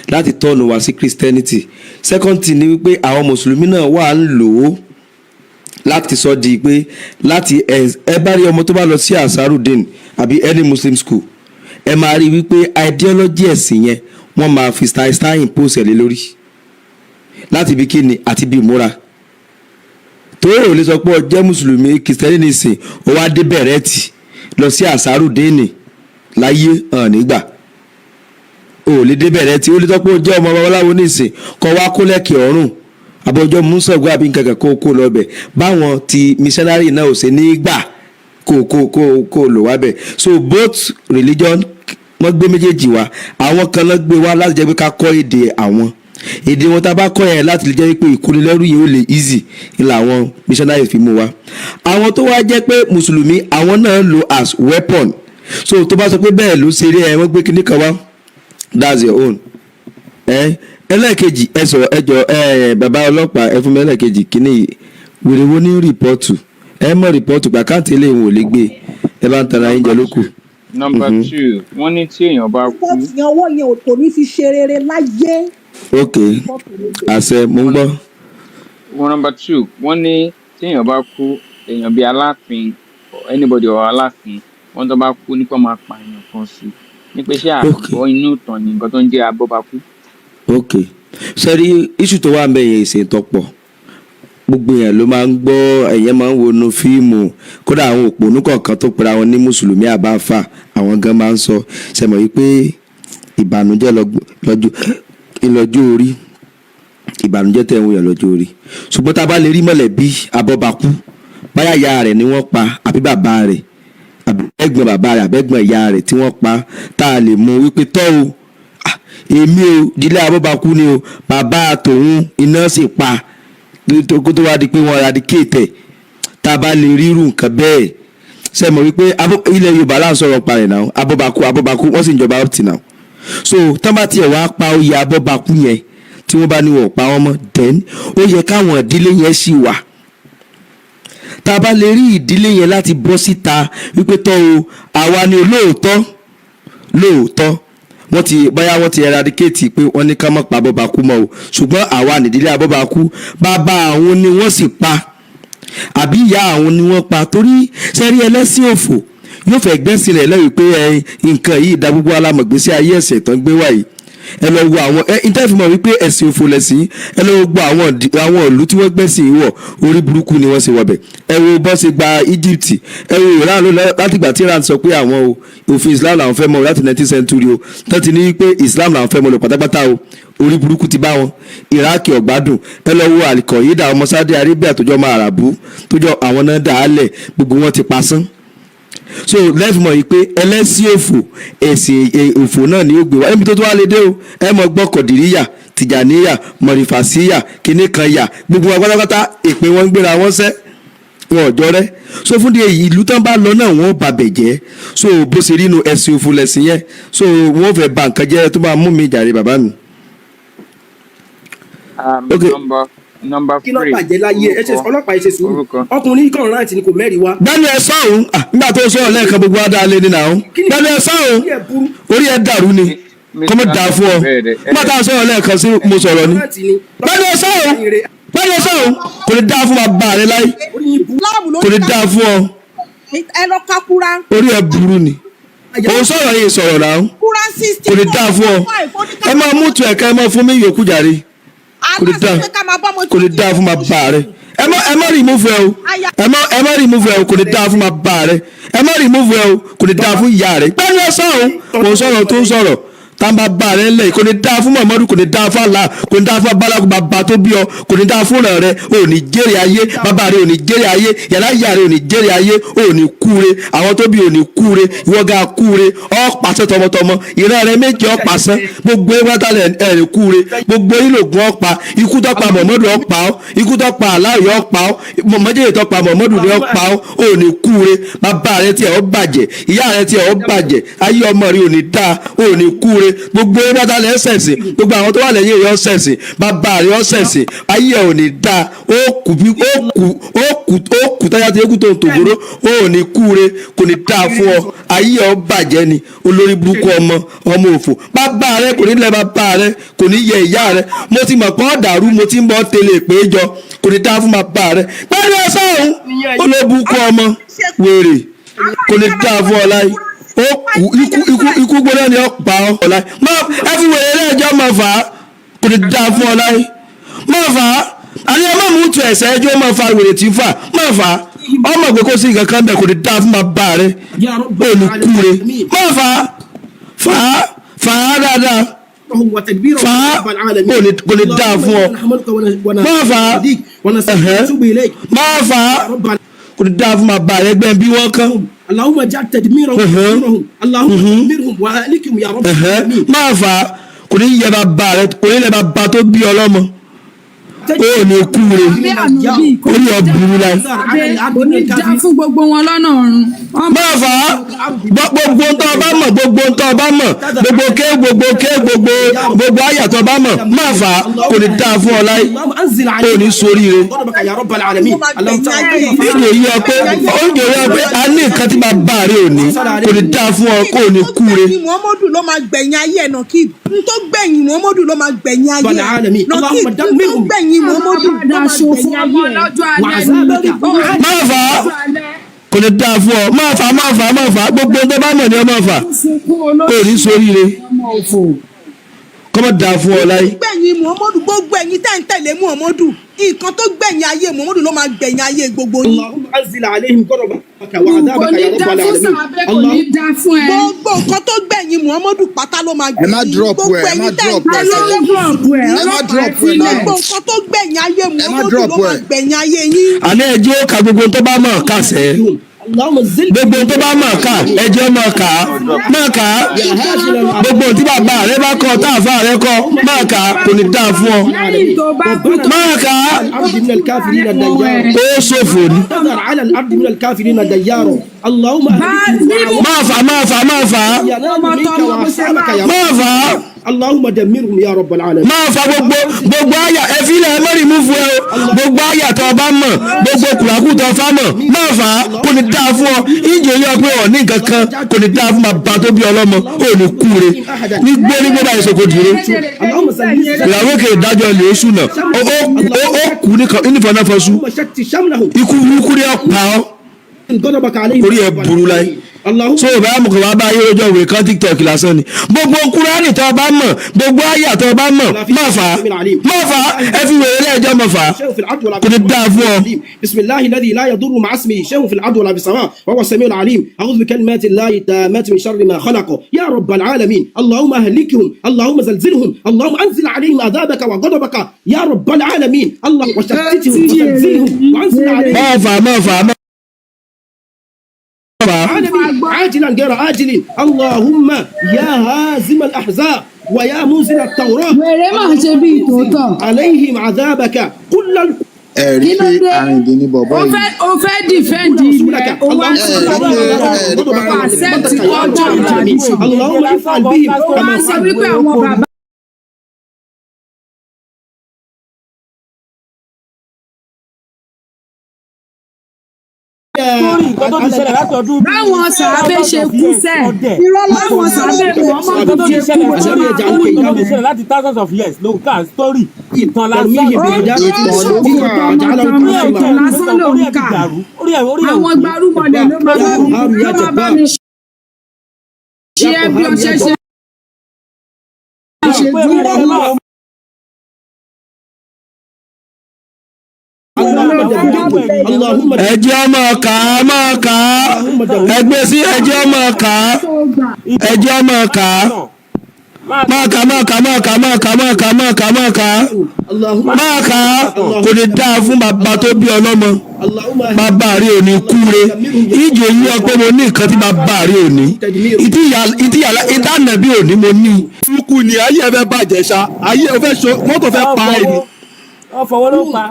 láti tọ́nu wá sí Christianity. Second thing ni wípé àwọn mùsùlùmí náà wà ń lò ó láti sọ di pé láti ẹ bá rí ọmọ tó bá lọ sí Ansarudeen àbí any Muslim school, ẹ máa rí wípé ideology ẹ̀sìn yẹn, wọ́n máa fi style style impose ẹ̀ lé lórí láti bí kíni àti bí ìmúra. Torí ò lè sọ pé ọ jẹ́ mùsùlùmí kìrìsìtẹ́nì nìsín, ó wá dé bẹ̀rẹ̀tì lọ sí Ansarudeen láyé hàn nígbà o ò lè dé bẹ̀rẹ̀tì. Ó lè sọ pé ó jẹ́ ọmọ babaláwo nìsín, kọ́ wá kólẹ̀kì ọ̀run àbọ̀jọ́ musogo àbí nǹkan kan kó lọ bẹ̀, báwọn ti missionary náà ò ṣe ní gbà kó lò wá bẹ̀. So both religion, wọ́n gbé méjèèjì wá. Àwọn kan náà gbé wá láti jẹ́ pé ká kọ́ èdè àwọn, èdè wọn tá a bá kọ́ yẹn, láti lè jẹ́ pé ìkónilẹ́rú yìí ó lè easy ní làwọn missionaries fi mú wa. Àwọn tó wá jẹ́ pé mùsùlùmí, àwọn náà lò as weapon. So tó bá sọ pé bẹ́ẹ̀ ló ṣe rí ẹ, wọ́n gbé kinní kan wá, that's your own. Ẹ ẹlẹ́ẹ̀kejì, ẹ sọ̀rọ̀, ẹ jọ, ẹ bàbá ọlọ́pàá, ẹ fún mi ẹlẹ́ẹ̀kejì. Kínní wèrè wo ní report? Ẹ mọ̀ report pé account eléyìí wọn ò lè gbé. Ẹ bá ń tara yín jẹ lókù. Number 2, wọ́n ní tí èèyàn bá kú. Report yẹn, ọwọ́ yẹn kò ní fi ṣe rere láyé. Ok, àṣẹ, mo ń gbọ́. Wọ́n number 2, wọ́n ní tí èèyàn bá kú, èèyàn bíi Aláàfin or anybody or Aláàfin, wọ́n tó bá kú nípa máa pààyàn kan sí ní pé ṣé àgbọ̀ inú ìtàn ní nǹkan tó ń jẹ́ abọ́bakú. Ok, sẹ́rí issue tó wà ń bẹ̀ yẹn, ìṣe tọ̀pọ̀ gbogbo yẹn ló máa ń gbọ́, ẹ̀yẹ́ máa ń wọnú fíìmù. Kódà àwọn òpònú kọ̀ọ̀kan tó pera wọn ní mùsùlùmí àbáfà, àwọn gan máa ń sọ sẹ́mọ̀ wípé ìbànújẹ́ lọ́jọ́ ìlọ́jọ́ orí, ìbànújẹ́ tẹ̀ ń wòyàn lọ́jọ́ orí. Ṣùgbọ́n tá a bá lè rí mọ̀lẹ́bí abọ́bakú, báyà ìyá rẹ̀ ni wọ́n pa, àbí bàbá rẹ̀, àbí ẹ̀gbọ́n bàbá rẹ̀, àbẹ́gbọ́n ìyá rẹ̀ tí wọ́n pa, tá a lè mú wípé tọ́ o, ah, èmi o, ìdílé abọ́bakú ni o, bàbá tòun iná sì pa kó tó wá di pé wọ́n eradicate ẹ̀. Tá a bá lè rírù nǹkan bẹ́ẹ̀, ṣe mọ̀ wípé ilẹ̀ Yorùbá là ń sọ̀rọ̀ parẹ̀ náà, abọ́bakú, abọ́bakú, wọ́n sì ń jọba up till now. So tán bá tiẹ̀ wá pa oyè abọ́bakú yẹn, tí wọ́n bá ní wọ́n pa wọ́n mọ́, then ó yẹ káwọn ìdílé yẹn sì wà. Tá a bá lè rí ìdílé yẹn láti bọ́ síta wípé tọ́ o, àwa ni olóòótọ́ lóòótọ́, wọ́n ti báyà wọ́n ti eradicate pé wọ́n ní ká má pa abọ́bakú mọ́ o, ṣùgbọ́n àwa nìdílé abọ́bakú, bàbá àwọn ni wọ́n sì pa, àbí ìyá àwọn ni wọ́n pa. Torí sẹ́rí, ẹlẹ́sìn òfò yóò fẹ́ gbẹ́sìn rẹ̀ lẹ́yìn pé ẹ nǹkan yìí da gbogbo alámọ̀gbésí ayé ẹ̀sẹ̀ tán gbé wáyé. Ẹ lọ wo àwọn ẹ ìtẹ́fìmọ̀ wípé ẹ̀sìn òfò lẹ̀sìn. Ẹ lọ wo gbọ́ àwọn ìlú tí wọ́n gbẹ́sìn wọ̀, orí burúkú ni wọ́n ṣe wọ̀bẹ̀. Ẹ wo bọ́n ṣe gba Egypt, ẹ wo Iran ló látìgbà tí Iran sọ pé àwọn o, òfin Islam làwọn fẹ́ mọ̀ láti 19th century o, tó ti ní pé Islam làwọn fẹ́ mọ̀ lọ pátápátá o, orí burúkú ti bá wọn. Iraq ọ̀gbádùn. Ẹ lọ wo Alikọ̀yídà, ọmọ Saudi Arabia tó jọ ọmọ Àràbù, tó jọ àwọn náà dà á lẹ̀, gbogbo wọn ti pa sán. So lẹ́fìmọ̀ yìí pé ẹlẹ́sìn òfò, ẹ̀sìn òfò náà ni ó gbé wá ẹ̀mí tó tó wá lé dé o. Ẹ mọ̀ gbọ́ Kọ̀dìríyà, Tìjàníyà, Mọ̀rìfàsíyà, kíní kan yà, gbogbo wọn pátápátá èpè wọn ń gbéra wọn sẹ́, wọn ò jọ rẹ́. So fún di èyí, ìlú tán bá lọ náà, wọn ò bàbẹ̀ jẹ́. So bó ṣe rí inú ẹ̀sìn òfò lẹ̀sìn yẹn, so wọn ò fẹ́ ba nǹkan jẹ́ tó máa mú mi jàre, bàbá mi. Okay. Number Number Kí ló three, bàjẹ́ láyé ẹ? Ṣe orúkọ ọlọ́pàá, ẹ ṣe sùúrù. Orúkọ. Ọkùnrin yìí kàn rántí ni kò mẹ́rin wá. Gbẹ́nu ẹ sọ̀hún. Ah, nígbà tó sọ̀rọ̀ lẹ́ẹ̀kan, gbogbo wa dáa lé ní nàá. Kí ni Gbẹ́nu ẹ sọ̀hún. orí ẹ burú? Orí ẹ dàrú ni. Kọ́mọ dà fún ọ. Nígbà tá a sọ̀rọ̀ lẹ́ẹ̀kan sí, mo sọ̀rọ̀ ni. Rántí ni. Gbẹ́nu ẹ sọ̀hún, gbẹ́nu ẹ sọ̀hún. Kò ní dáa fún bàbá rẹ láyé. Orí yín burú. Islam ló Kò ní ní ká dáa fún ọ. ẹ lọ ka Quran. Orí ẹ burú ni. Òun sọ̀rọ̀ yìí sọ̀rọ̀ náà. Quran 60 Kò ní dáa fún ọ. Ẹ máa mú tu ẹ̀ka, ẹ máa fún mi yòókù jàre. Kò ní dáa, kò ní dáa fún bàbá rẹ. Ẹ má remove ẹ o. Ẹ má remove ẹ o. Kò ní dáa fún bàbá rẹ. Ẹ má remove ẹ o. Kò ní dáa fún ìyá rẹ. Gbẹ́nu ẹ sọ̀rọ̀. Kò sọ̀rọ̀ tó ń sọ̀rọ̀ tàǹbà bá rẹ lẹ̀. Kò ní dáa fún Muhammadu, kò ní dáa fún Allah, kò ní dáa fún abalaku bàbá tó bí ọ, kò ní dáa fún ọ̀rẹ́ rẹ. Ò ní jèrè ayé. Bàbá rẹ ò ní jèrè ayé. Yàrá ìyá rẹ ò ní jèrè ayé. Ò ní kúre. Àwọn tó bí ò ní kúre. Ìwọ ga kúre. Ọ pàṣẹ tọmọtọmọ. Ìran rẹ méje ọ pàṣẹ. Gbogbo ewé tálẹ̀ ẹ̀ ní kúre. Gbogbo ìlògùn ọ̀pá. Ikú tó pa Muhammadu ọ̀pá ọ́. Ikú tó pa aláyọ̀ ọ̀pá ọ́. Mọ̀mọ́jèrè tó pa Muhammadu ní ọ̀pá ọ́. Ò ní kúre. Bàbá rẹ tiẹ̀ ó bàjẹ́. Ìyá rẹ tiẹ̀ ó bàjẹ́. Ayé ọmọ rẹ ò ní dáa. Ò ní kúre. Gbogbo ewé tálẹ̀ ẹ̀sẹ̀sìn. Gbogbo àwọn tó wà lẹ́yìn rẹ ọ̀sẹ̀sìn. Bàbá rẹ ọ̀sẹ̀sìn. Ayé ẹ̀ ò ní dáa. Ó kù bí ó kù, ó kù, ó kù táyà tí ekú tó ń tògbóró. Ó ní kúre. Kò ní dáa fún ọ. Ayé ẹ̀ ó bàjẹ́ ni. Olórí burúkú ọmọ, ọmọ òfò. Bàbá rẹ kò ní lẹ. Bàbá rẹ kò ní yẹ. Ìyá rẹ, mo ti mọ̀ pé ọ́ dàrú. Mo ti ń bọ́ tẹ́lẹ̀ pé jọ. Kò ní dáa fún bàbá rẹ pẹ̀lú ẹ̀sán òun. Olóbùkún ọmọ wèrè. Kò ní dáa fún ọ láyé. Ó kú ikú, ikú, ikú gbóná ni ó pa ọ láyé. Má ẹ fi wèrè lẹ́ẹ̀jọ́ máa fà á. Kò ní dáa fún ọ láyé. Má fà á. Àní ẹ má mú tu ẹsẹ̀ ẹjọ́ máa fa wèrè tí ń fà. Má fà á. Ọmọ pé kó sí nǹkan kan bẹ̀. Kò ní dáa fún bàbá rẹ. Ya Rabbal Ó ní kúre. alamin. Má fà á, fà á, fà á dáadáa. وتدبيره Fà á. رب العالمين. Kò ní dáa fún ọ. Má fà á. ونستغفرك ونتوب إليك. Má fà á. رب Kò ní dáa fún bàbá rẹ. Gbẹ́n bí wọ́n kán. اللهم اجعل تدميرهم تدميرهم. اللهم دمرهم وأهلكهم يا رب العالمين. Má fà á. Kò ní yẹ bàbá rẹ. Kò ní lẹ bàbá tó bí ọlọ́mọ. Ó ní kúre. Abẹ́ ànábì kò Orí ní ọ dá burú láì. abẹ́ kò ní dá fún gbogbo wọn lọ́nà ọ̀run. Wọ́n Má fà á. Gbogbo ń tọ́ ọ bá mọ̀, gbogbo ń tọ́ ọ bá mọ̀, gbogbo ké, gbogbo ké, gbogbo gbogbo àyà tó bá mọ̀, má fà á. Kò ní dáa fún ọ láì. اللهم أنزل Ó علينا ní soríire. غضبك يا رب العالمين. اللهم ترى كيف Ìdè yí ọ pé oúnjẹ yí ọ pé a ní nǹkan tí bàbá rẹ ò ní. Kò ní dáa fún ọ. Kò ní tó kúre. gbẹ̀yìn Muhammadu ló máa gbẹ̀yìn ayé ẹ̀. Nàkí n tó gbẹ̀yìn Muhammadu ló máa gbẹ̀yìn ayé ẹ̀. العالمين. Nàkí اللهم n tó دمرهم gbẹ̀yìn Muhammadu ló padà máa ṣòfò gbẹ̀yìn ọmọ ayé ẹ̀. lọ́jọ́ alẹ́ ni. وعذابك Ó ní Má fà á. lọ́jọ́ alẹ́. Kò ní dáa fún ọ. Má fà á, má fà á, má fà á. Gbogbo ń tó bá mọ̀ ni ọ má fà á. Sunkún Ó ní olóṣì soríire. ọmọ òfò. Kọ́mọ dáa fún ọ láyé. Gbẹ̀yìn Muhammadu, gbogbo ẹ̀yin tẹ́ ń tẹ̀lé Muhammadu, nǹkan tó gbẹ̀yìn ayé Muhammadu ló máa gbẹ̀yìn ayé gbogbo yín. اللهم أنزل عليهم غضبك Kò وعذابك ní يا dá رب fún العالمين. sàbẹ̀, kò ní اللهم dá fún ẹ. Gbogbo nǹkan tó gbẹ̀yìn Muhammadu pátá ló máa Ẹ má gbẹ̀yìn drop gbogbo ẹ, ẹ má ẹ̀yin tẹ́ ń drop Ta ẹ ló tẹ̀lé ń drop ẹ? Ẹ má Ọlọ́pàá ẹ drop ẹ sílẹ̀. náà. Gbogbo nǹkan tó gbẹ̀yìn ayé Ẹ má Muhammadu drop ló máa ẹ. gbẹ̀yìn ayé yín. Àní ẹjẹ́ ó ka gbogbo tó bá mọ̀ ká sẹ́. اللهم زل Gbogbo tó bá mọ̀ ká, ẹjẹ́ mọ̀ ká, mọ̀ ká. Gbogbo tí bàbá rẹ bá kọ, táàfà rẹ kọ, mọ̀ ká. Kò ní dáa fún ọ. Lẹ́yìn tó bá kú tó Mọ̀ ká. الأرض من الكافرين ديارا. Ó ṣòfò ni. تذر على الأرض من الكافرين ديارا. اللهم bá أهلكهم níbo Má fà á, má fà á, má fà á. ينال منك وأصحابك يا رب. Má fà á. اللهم دمرهم يا رب العالمين. Máa fa gbogbo gbogbo àyà. Ẹ fílẹ̀, ẹ mọ́rin mú fún ẹ o. Gbogbo àyà tó o bá mọ̀, gbogbo kùràkù tó o fá mọ̀, máa fà á. Kò ní dáa fún ọ. Ìjọ yọ pé ọ̀ ní nǹkan kan. Kò ní dáa fún bàbá tó bí ọlọ́mọ. Ò ní kúre ní gbé ní gbé báyìí sọkò dúró. اللهم زلزل Ìyàwó kè dájọ́ ilé oṣù náà. Ó kú nífọ̀nàfọ̀sù. اللهم شتت شملهم. Ikú burúkú ni ó pa ọ́. غضبك عليهم. Orí ẹ burú láyé. اللهم So ìbá mú kò wá bá ayé lójó ìwé kan TikTok lásán ni. Gbogbo kúránì tó o bá mọ̀, gbogbo àyà tó o bá mọ̀, má fà á, má fà á. Ẹ fi wèrè lẹ́ẹ̀jọ́, má fà á. شيء في الأرض ولا Kò ní dáa fún ọ. بسم الله الذي لا يضر مع اسمه شيء في الأرض ولا في السماء وهو السميع العليم. أعوذ بكلمات الله التامات من شر ما خلق يا رب العالمين. اللهم أهلكهم، اللهم زلزلهم، اللهم أنزل عليهم عذابك وغضبك يا رب العالمين. الله وشتتهم وزلزلهم وأنزل عليهم Má fà á, má fà á, má fà á. العالمين عاجلا غير آجل. اللهم يا هازم الأحزاب ويا منزل التوراة wèrè máa ṣe bíi tòótọ́. عليهم عذابك كل Ẹ rí Kí ló pé dé? arìndín ní bọ̀bọ́ Ó yìí. fẹ́, ó fẹ́ defend ilẹ̀, ó wá Ẹ sọ rí pé ẹ rí pé accept culture and tradition. اللهم افعل بهم Ó wá كما sọ wípé àwọn bàbá Story nǹkan tó ti ṣẹlẹ̀ láti ọdún bíi Báwọn sàábé thousands ṣe of kú years sẹ́, ọdẹ. Irọ́ lásán báwọn sàábé Nǹkan Muhammadu tó ti ṣe ṣẹlẹ̀ kú tó story máa nǹkan kú tó ti nìyẹn. ṣẹlẹ̀ láti thousands of years ló ń kà story ìtàn lásán. ترميهم Ó بحجارة ń من ṣòfò سجيل وجعلهم tọmọtọmọ, كعصف ìtàn مأكول. lásán ló Orí ń ẹ̀ ti kà. dàrú, orí ẹ̀ ò Àwọn pé. gbarúmọlẹ̀ ló máa يا bá mi قهار يا ló máa bá جبار mi ṣe يا é bí قهار ọṣẹ يا ṣe جبار ṣe Pé dúró. ẹ máa اللهم دمره اللهم Ẹ jẹ́ ọmọ kà á, máa kà á. اللهم دمره. Ẹ gbé sí, ẹ jẹ́ ọmọ kà á, ẹ jẹ́ ọmọ kà á. máa Máa kà, máa kà, máa kà, máa kà, máa kà, máa kà, máa kà á. اللهم Máa kà á. Kò ní dáa fún bàbá tó bí ọlọ́mọ. اللهم Bàbá rí òní kúre. Ìjò yí ọ pé mo ní nǹkan tí bàbá rí òní. Ìtànàbí òní mo ní. Burúkú ni ayé ẹ fẹ́ bàjẹ́ ṣá, ayé ẹ fẹ́ ṣo mọ́tò fẹ́ pa ẹ ni. Wọ́n fọwọ́ ló pa.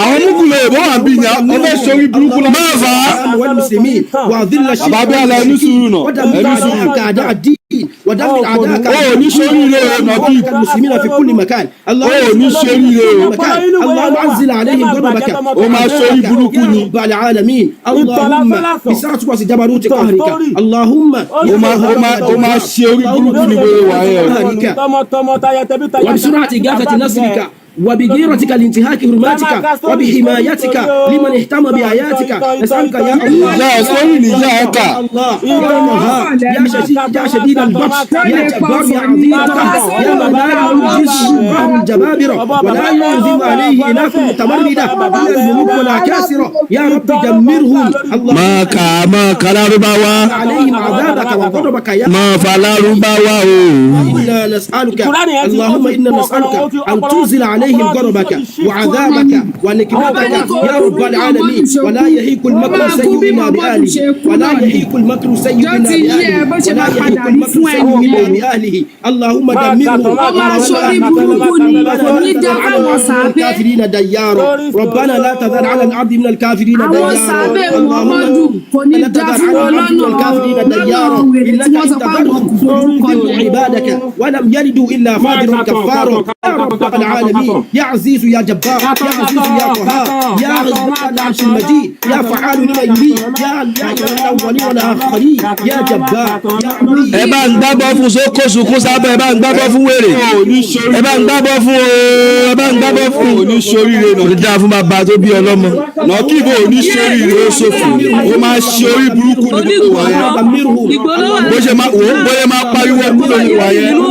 Àwọn múkúlẹ̀ èbó wà ń bí ni wọ́n fẹ́ sórí burúkú lọ. Máa fà á. والمسلمين وأذل الشرك Bàbá Abíọ́lá, ẹni sùúrù náà, ودمر ẹni sùúrù. أعداءك أعداء الدين ودمر أعداءك Ó ní sóríire o, Nàbí. المسلمين في كل مكان Ó ní sóríire o. مكان اللهم أنزل عليهم غضبك. Ó máa sórí burúkú يا ni. رب العالمين اللهم بسرعة جبروت قهرك اللهم Ó máa ṣe orí burúkú ni bóyá wà ẹ́ o. قهرك Tọmọtọmọ tayọ tẹbí tayọ. وبسرعة إغاثة نصرك وبغيرتك لانتهاك حرماتك وبحمايتك لمن اهتم بآياتك نسألك يا الله. Ìyá ẹ sórí nìyá ẹ kà. الله يا قهار يا شديد يا شديد البطش يا جبار يا عظيم القهر يا من لا يعجز قهر الجبابرة ولا يعزم عليه إله متمردة من الملوك ولا كاسرة يا رب دمرهم اللهم Máa kà á, máa kà lárúbáwá. عليهم عذابك وغضبك يا Máa fa lárúbáwá o. إنا نسألك اللهم إنا نسألك أن تنزل عليهم غضبك وعذابك ونكمتك يا رب العالمين ولا يهيك المكر السيء إلا بأهله ولا يهيك المكر السيء Jọ́ إلا ti yí ẹ بأهله bó ṣe ولا máa يهيك padà rí المكر fún ẹ السيء إلا nìyẹn. بأهله اللهم Máa دمرهم kà Ó máa ṣorí burúkú ni, kò ní dá fáwọn اللهم sàábé. الكافرين ديارا ربنا لا تذر على الأرض من الكافرين Àwọn ديارا sàábé اللهم Muhammadu kò ní لا dá تذر fún على wọn الأرض من lọ́nà الكافرين lọ́nà ديارا wèrè tí إنك wọ́n إن sọ pé àwọn تذرهم kò forúkọ يضل yẹn. عبادك ولم يلدوا إلا فاجرا كفارا يا رب العالمين يا عزيز يا جبار يا عزيز يا قهار يا ذا العرش المجيد يا فعال لما يريد يا إله الأولين والآخرين يا جبار يا عزيز. Ẹ bá ń gbábọ́ fún sókó sunkún sábẹ́, ẹ bá ń gbábọ́ fún wèrè. Ó ní sórí Ẹ bá ń gbábọ́ fún o, ẹ bá ń gbábọ́ fún. Ó ní sóríire Kò ní dáa fún bàbá tó bí ọlọ́mọ. Nàkíbò ò ní sóríire Ó ṣòfò. Ó máa ṣe orí burúkú ni gbogbo wà yẹn. دمرهم Bó ṣe máa wò ó bóyá máa pariwo kú lórí wà yẹn.